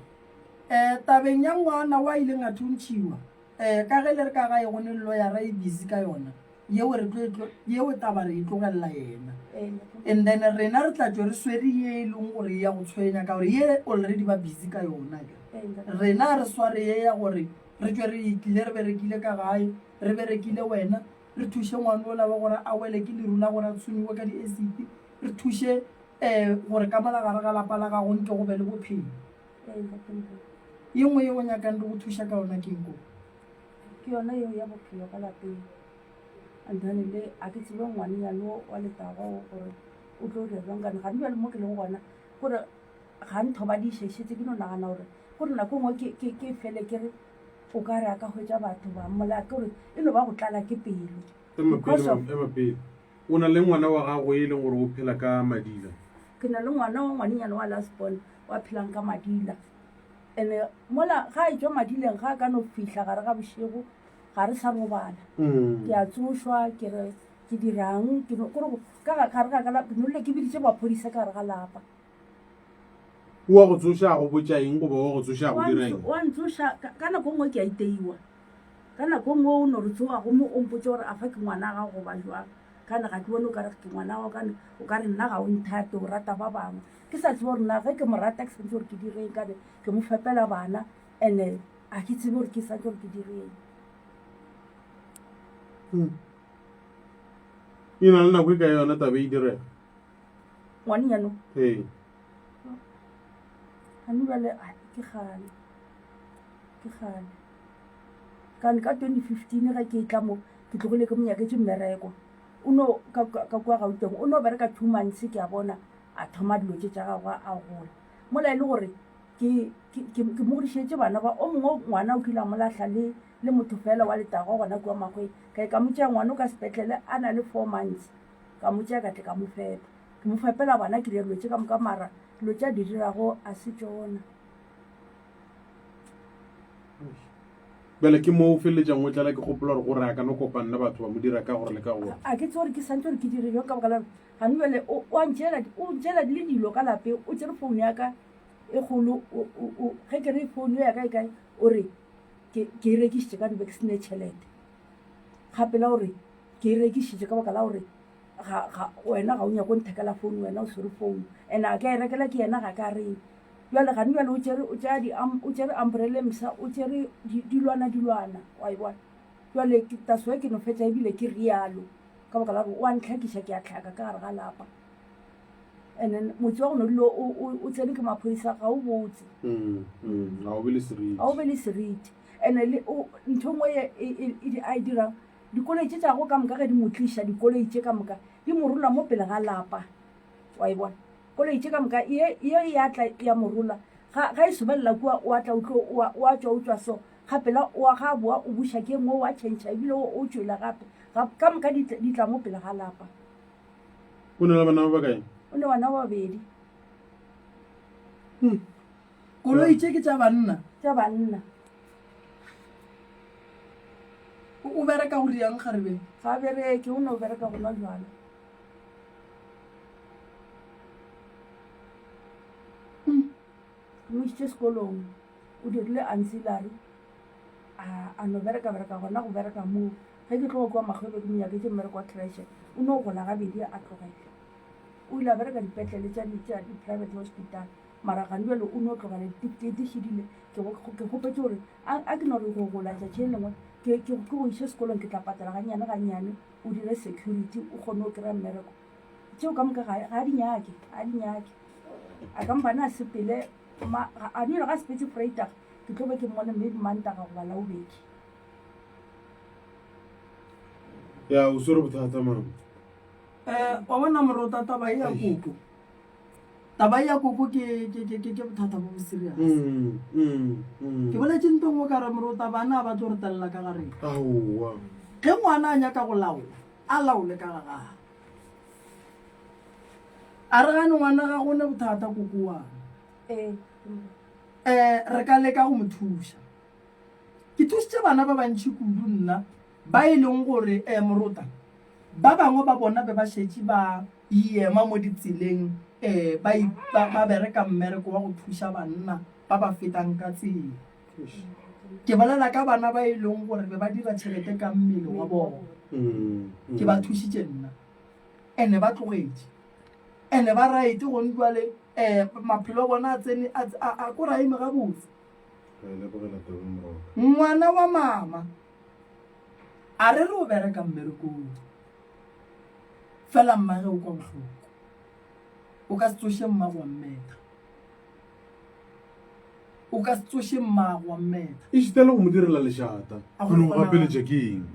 Um tabeng ya ngwana wa ileng a thuntšhiwa um ka ge le re ka gae go ne loyara e busy ka yona yeo re tlo e yeo taba re e tlogelela yena. And then rena re tla tšwe re swere ye e leng gore e ya go tshwenya ka gore ye already ba busy ka yona ke. Rena re sware ye ya gore re tšwe re tlile re berekile ka gae, re berekile wena, re thuše ngwana ola wa gore a wele ke leru la gore a tshwenyiwe ka di-acid, re thuše um gore ka mola gare ga lapa la gago nke go be le bophelo. Ye nngwe ye o nyakang re go thuša ka yona ke eng koko? Ke yona yeo ya bophelo ka lapeng. And then le a ke tsebe ngwanenyane o wa letago o gore o tlo dira jwang kane gane bjale mo ke leng gona kore ga nthobadiše šetse ke no nagana gore gore nako nngwe ke ke ke fele ke re o ka re a ka hwetša batho ba mmolaya ke gore e no ba go tlala ke pelo. Ema pele, Because of ema pele. O na le ngwana wa gago e leng gore o phela ka madila? Ke na le ngwana wa ngwanenyana wa last born wa phelang ka madila. Ene mola ga a etšwa madileng ga a ka no fihla gare ga bošego ga re sa robala. Mm. Ke a tsošwa ke re ke dirang ke no kore ka ga- gare ga ka la- ke nolle ke biditše maphodisa ka gare ga lapa. O wa go tsoša a go botša eng goba wa go tsoša a go Wa dira ntso- eng? wa ntsoša ka ka nako nngwe ke a iteiwa. Ka nako nngwe o no re tsoga gomme o mpotše gore afa ke ngwana gago goba jwang. Kana ga ke bone o ka re ke ngwana gago kana o ka re nna ga o nthate o rata ba bangwe. Ke sa tsebe gore na ge ke mo rata ke santse gore ke direng kane ke mo fepela bana and-e ga ke tsebe gore ke santse gore ke direng. Hmm. E na le nako e ka yona taba e direga? Ngwanenyano? Ee. Gane bjale ke kgale, ke kgale. Kane ka 2015 ge ke etla mo ke tlogile ke mo nyaketše mmereko. O no ka ka kua Gauteng o no bereka 2 months ke a bona a thoma dilo tše tša gagwe a gola. Mola e le gore ke ke ke mo godišetše bana ba o mongwe ngwana o kile a mo lahla le le motho fela wa letagwa gona kua Makgweng. Ka ka mo tšea ngwana o ka sepetlele a na le 4 months ka mo tšea ka tle ka mo fepa. Ke mo fepela bana ke dira dilo tše ka moka mara dilo tše a di dirago a se tšona. Bjale ke mo o feleletšang o tlala ke gopola gore gore a ka no kopana le batho ba mo dira ka gore le ka gore. A ke tsebe gore ke santse gore ke dire jang ka baka la gore gane bjale o a ntšeela o ntšeela le dilo ka lapeng o tšere phone ya ka e kgolo ge ke re phone ya ka e kae o re ke e rekišitše ka be ke sene tšhelete gape la gore ke e rekišitše ka baka la gore ga ga wena ga o nyako nthekela phone wena o swere phone and a ka e rekela ke yena ga ka reng Bjale gane bjale o tšere o tšea di o tšere umbrella e mpsha o tšere dilwana dilwana wa e bona. Bjale ke that's why ke no fetša ebile ke rialo ka baka la gore o a ntlhakiša ke a tlhaka ka gare ga lapa. And then motse wa go no dula o tsene ke maphodisa ga o botse. Mm, mm, ga o be le seriti. Ga o be le seriti. And le ntho nngwe e a e dirang dikoloi tše tša go ka moka ge di mo tliša dikoloi tše ka moka di mo rola mo pele ga lapa wa e bona. Koloi tše ka moka ye ye ya tla ya mo rola ga ga e sobelela kua o a tla o tlo o a o a tšwa o tšwa so gape la o a ga a boa o buša ke nngwe o a tšhentšha ebile o o tšwele gape ga ka moka di di tla mo pele ga lapa. O na le bana ba bakae? O ne bana ba babedi. Hmm. Koloi tše ke tša banna? Tša banna. O bereka go riang kgarebe? Ga a bereke o no bereka go nwa jwala. Ke mo išitše sekolong, o dirile ancillary, a no bereka bereka gona go bereka moo. Ge ke tloga kua Makgwebo ke mo nyaketše mmereko wa creche, o no gola gabedi a tlogela. O ile a bereka dipetlele tša di-private hospital, mara gane bjale o no tlogela ditifikheiti šedile. Ke kgopetše gore a ke no re go gola tšatši le lengwe ke go iše sekolong ke tla patela gannyane gannyane o dire security o kgone go kry-a mmereko. Tšeo ka moka ga a di nyake, ga a di nyake. A ka mpane a sepele, a di ga sepetse Vrydag, ke tlo be ke mmone maybe Mantaga goba Labobedi. Ya, o swere bothata mama. Eh, wa bona morota taba e ya koko. Taba e ya koko ke ke ke ke bothata bo bo serious. Mm, mm, mm. Ke boletše nto nngwe ka re morota bana ba tlo re telela ka gare. Aowa. Ge ngwana a nyaka go laola, a laole ka ga gagwe. A re gane ngwana ga gone bothata koko wa. Ee. Eh, re ka leka go mo thuša. Ke thušitše bana ba bantši kudu nna. Ba e leng gore um morota ba bangwe ba bona be ba šetše ba ema mo ditseleng um ba, ba, ba bereka mmereko wa go thuša banna ba ba fetang ka tsela. Ke bolela ka bana ba e leng gore be ba dira tšhelete ka mmele wa bona. Ke ba thušitše nna. Ene ba tlogetše. Ene ba right gone jwale um maphelo a bona a tsene a ko ra eme gabotse. Ngwana wa mama a re re o bereka mmerekong fela mmage o kwa bohloko. O ka se tsoše mmago wa mmetha. O ka se tsoše mmago wa mmetha. Ešita le go mo direla lešata. A go Go no kgonagala. gapeletša ke eng?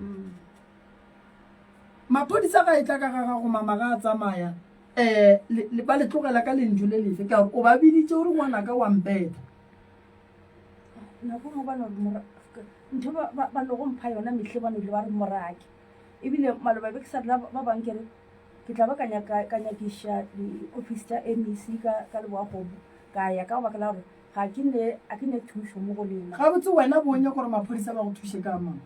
Maphodisa ga e tla ka ga gago mama ga a tsamaya um ba le tlogela ka lentšu le lefe ka gore o ba biditše o re ngwanaka wa mpeta. Nako nngwe ba no re mora ntho ba ba ba no go mpha yona mehle ba no ile ba re morake ebile maloba be ke sa rela ba bang ke re ke tla ba ka nyaka ka nyakiša di-office tša MEC ka ka Leboa-Kgomo ka ya ka baka la gore ga ke ne a ke ne thušo mo go lena. Gabotse wena bo nyaka gore maphodisa ba go thuše ka mang?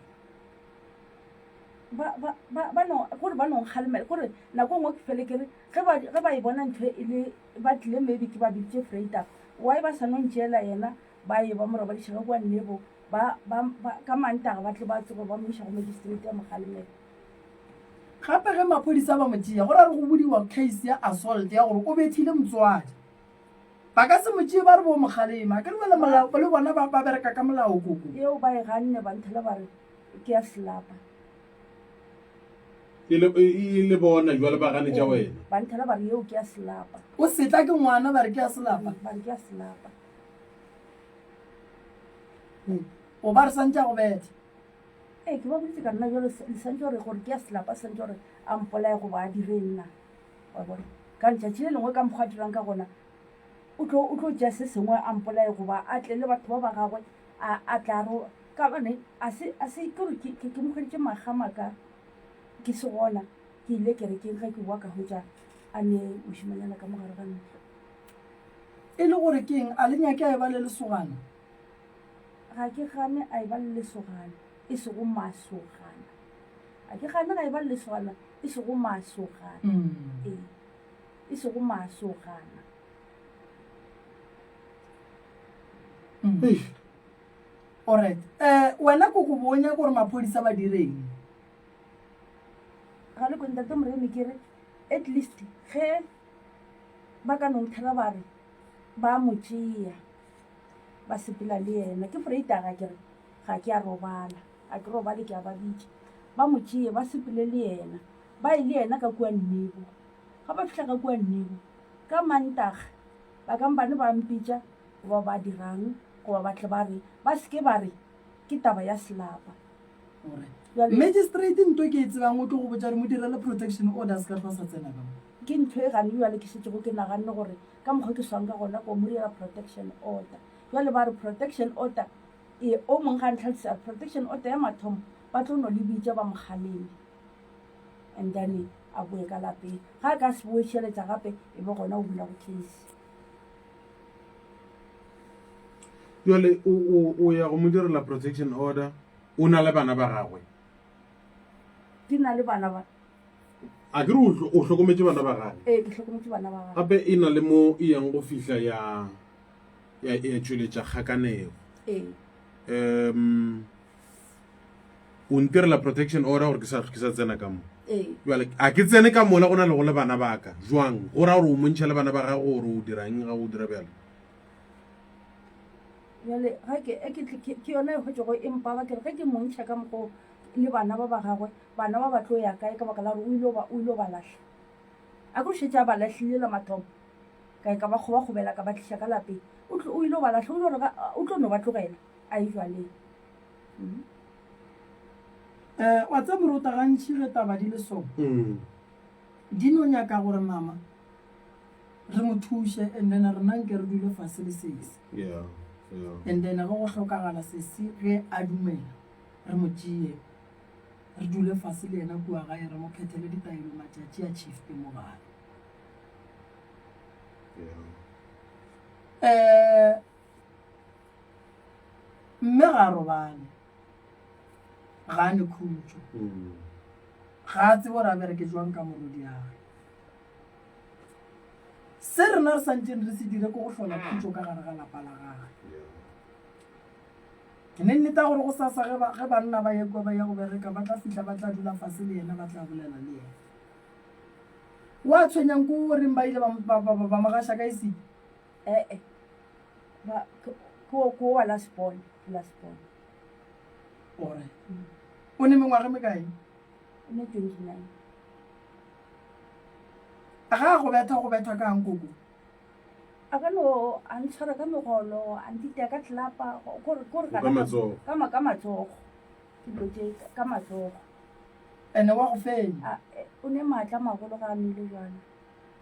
Ba ba ba ba no kore ba no nkgalemela kore nako nngwe ke fele ke re ge ba ge ba e bona ntho e le ba tlile maybe ke ba biditše freighter why ba sa no ntšeela yena ba ye ba mo robadiša ka kua Nebo ba ba ba ka Mantaga ba tle ba tsoge ba mo iša go magistrate ya mo kgalemela. Gape ge maphodisa ba mo tšea go ra re go budiwa case ya assault ya gore o bethile motswadi. Ba ka se mo tšee ba re bo mo kgalema. Akere bjale molao le bona ba ba bereka ka molao koko. Yeo ba e ganne ba nthela ba re ke ya selapa. E le, e le bona jwale ba ganetša wena. Ba nthela ba re yeo ke ya selapa. O setla ke ngwana ba re ke ya selapa. Ba re ke ya selapa. O ba re santše a go betha. Ee, ke ba boditse ka nna jalo le santše gore gore ke ya selapa santše gore a mpolaye goba a dire nna. Wa bona? Ka letšatši le lengwe ka mokgwa a dirang ka gona o tlo o tlo tšea se sengwe a mpolaye goba a tle le batho ba ba gagwe a a tla ro ka gobane a se a se ke gore ke ke ke mo hweditše makga maka ke se gona ke ile kerekeng ge ke boa ka hwetša a ne mošemanyana ka mo gare ga ntlo. E le gore ke eng a le nyake a eba le lesogana? Ga ke gane a eba le lesogana e sego masogana. Ga ke gane ga eba le lesogana e sego masogana. Ee, e sego masogana. Eish. Alright. Eh wena koko bo o nyaka gore maphodisa ba direng? Ga le kwe ntate Moremi ke re at least ge ba ka no nthela ba re ba mo tšea ba sepela le yena ke freitaga ke re ga ke a robala ga ke robale ke a ba bitša ba mo tšee ba sepele le yena ba ye le yena ka kua Nnebo ga ba fihla ka kua Nnebo ka Mantaga ba kampane ba mpitša goba ba dirang goba ba tle ba re ba seke ba re ke taba ya selapa Magistrate nto ke e tsebang o tlo go botša re mo direle protection order se ka hlwa sa tsena ka mo. Ke ntho e gane bjale ke šetšego ke naganne gore ka mokgwa ke swang ka gona ko mo direla protection order. Bjale ba re protection order e o mongwe ga ntlhalosetsa a re protection order ya mathomo ba tlo no le bitša ba mo kgaleme and then a boe ka lapeng. Ga a ka se boe tšheletša gape e be gona o bulago case. Jale o, o, o ya go mo direla protection order, o na le bana ba gagwe. Ke na le bana ba. A ke re o, o hlokometše bana ba gagwe? Ee, ke hlokometše bana ba gagwe. Gape e na le mo e yang go fihla ya, ya, ya tšweletša kgakanego. Ee. Um, o ntirela protection order gore ke sa ke sa tsena ka mo. Ee. Jwale a ke tsene ka mola go na le go le bana ba ka. Jwang? Go ra gore o montšha le bana ba gago gore o dirang ga o dira bjalo. Bjale ge ke e ke ke ke yona e hwetšego e mpaba ke re ge ke montšha ka mokgo le bana ba ba gagwe bana ba ba tlo ya kae ka baka la gore o ile ba o ile ba lahla. A ke re šetše a ba lahlile la mathomo ka ka ba kgobakgobela ka ba tliša ka lapeng o tlo o ile ba lahla o ile gore o tlo no ba tlogela a ye jwaleng. Um wa tseba moruta gantši ge taba di le so di no nyaka gore mama re mo thuše and then rena nke re dule fase le sesi Yeah, yeah. and then ge go hlokagala sesi ge a dumela re mo tšee re dule fase le yena kua gae re mo phethele ditaelo matšatši a chief mo gae. Yeah. Um mme ga a robale. Ga a ne khutšo. Ga a tsebe gore a bereke jwang ka morwediagwe. Se rena re santšeng re se dire ke go hlola khutšo ka gare ga lapa la gagwe. Ke ne nnete ya gore go sasa ge ba, ge banna ba ye kwa ba ya go bereka ba tla fihla ba tla dula fase le yena ba tla bolela le yena. Wa tshwenyang ko o reng ba ile ba, ba, ba, ba mo gaša ka esiti? Ee, ba ke ke wa last born, ke last born. Alright. O ne mengwaga e mekae? O ne 29. Ga a go betha go betha kang koko? A ka no a ntshwara ka megolo, a ntitea ka tlelapa, kore kore Ka matsogo. Ka ma ka matsogo. Ke dilo tše ka matsogo. Ene wa go fenya. A e, o ne maatla a magolo ga a nwele jwala.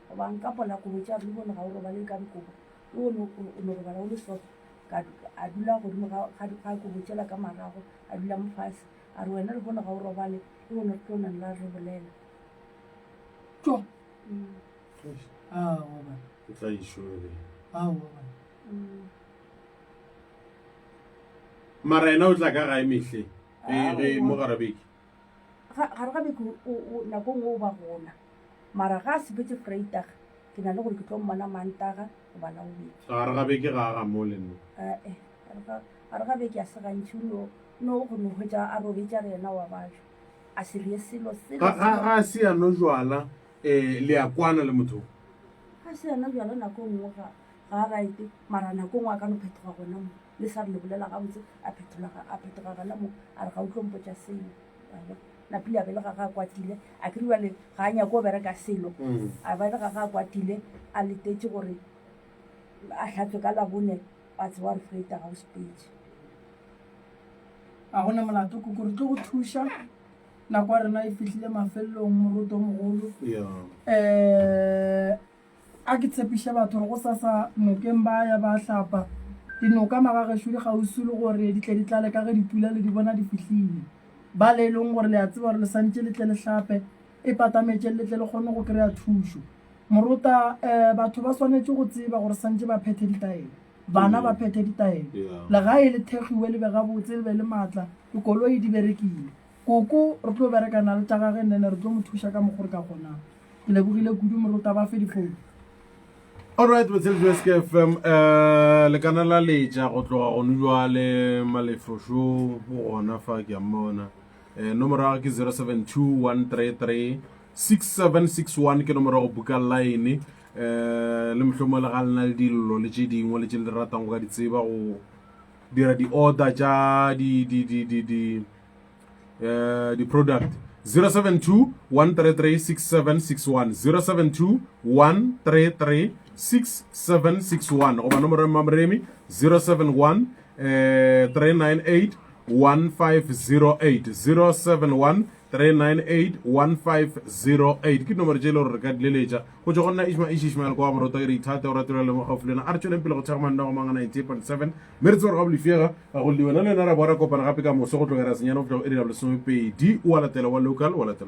Goba nka pola kobo tša re lehono ga o robale ka dikobo. Lehono o no robala o le sofa. Ka a dula godimo ga ga ga kobo tšela ka marago, a dula mo fase. A re wena lehono ga o robale, lehono re tlo nna re bolela. Tjo. Mm. Aowa bana. Ke tla išole. Aowa bana. Mm. Mara yena o tla ka gae mehle ge ge mo gare beke. Gare ga beke o nako nngwe o ba gona. Mara ga a sepetse Vrydag ke na le gore ke tlo mmona Mantaga goba Labobedi. Gare ga beke ga a ga mo le nna. Ee, gare ga beke a se gantši o no go no hwetša a robetše a re yena wa bajwa. A se reye selo selo. Ga a se a no jwala um le a kwana le motho. Ga se a no jwala nako nngwe ga ga a right mara nako nngwe a ka no phetoga gona mo le sa re le bolela gabotse a phetola a phetoga gona mo a re ga o tlo mpotša selo. Napile a be le ga ga kwatile a ke bjale ga a nyake go bereka selo mm. a ba le ga ga kwatile a letetše gore a hlatswe ka labone a tseba gore freta ga o sepetse a gona molato koko re tlo go thuša nako ya rena e fihlile mafelelong moroto mogolo um A ke tshepiše batho gore gosasa nokeng ba ya ba hlapa. Dinoka magagešo di kgauswi le gore di tle di tlale ka ge dipula le di bona di fihlile. Ba le e leng gore le a tseba gore le santše le tle le hlape, e patametšeng le tle le kgone go kry-a thušo. Morota, um batho ba swanetše go tseba gore santše ba phethe ditaelo. Bana ba phethe ditaelo. Legae le thekgiwe le be gabotse le be le maatla, dikoloi di berekile. Koko re tlo berekana le tša gage nene re tlo mo thuša ka mokgo re ka kgonang. Ke lebogile kudu morota ba fe difounu. Alright botsheletso wa SKFM eh le kana la letša go tloga gone jwale malefosho o gona fa ke a mmona eh nomoro ya gagwe ke 0721336761 ke nomoro ya go buka line eh le mohlomongwe le ga lena le dillo le tše dingwe le tše le ratang go ka di tseba go dira di-order tša di di di di di eh di-product 072 133 6761 072 133 6761 goba nomoro ya mmamoremi 071 eh 398 1508 071 398 1508 ke dinomoro tše e le gore re ka di leletša go tšwa go nna ishma ish ishmael kwa morota e re ithate o ratelwa le mo gaufi le yena a re tšweleng pele go thekga manna go mangana 98.7 mme re tsebe gore ga bolefega ga go lliwe na le yena ra boa ra kopana gape ka moso go tlogera senyane go fihla go iri ya bolesomepedi o a latela wa local wa latela.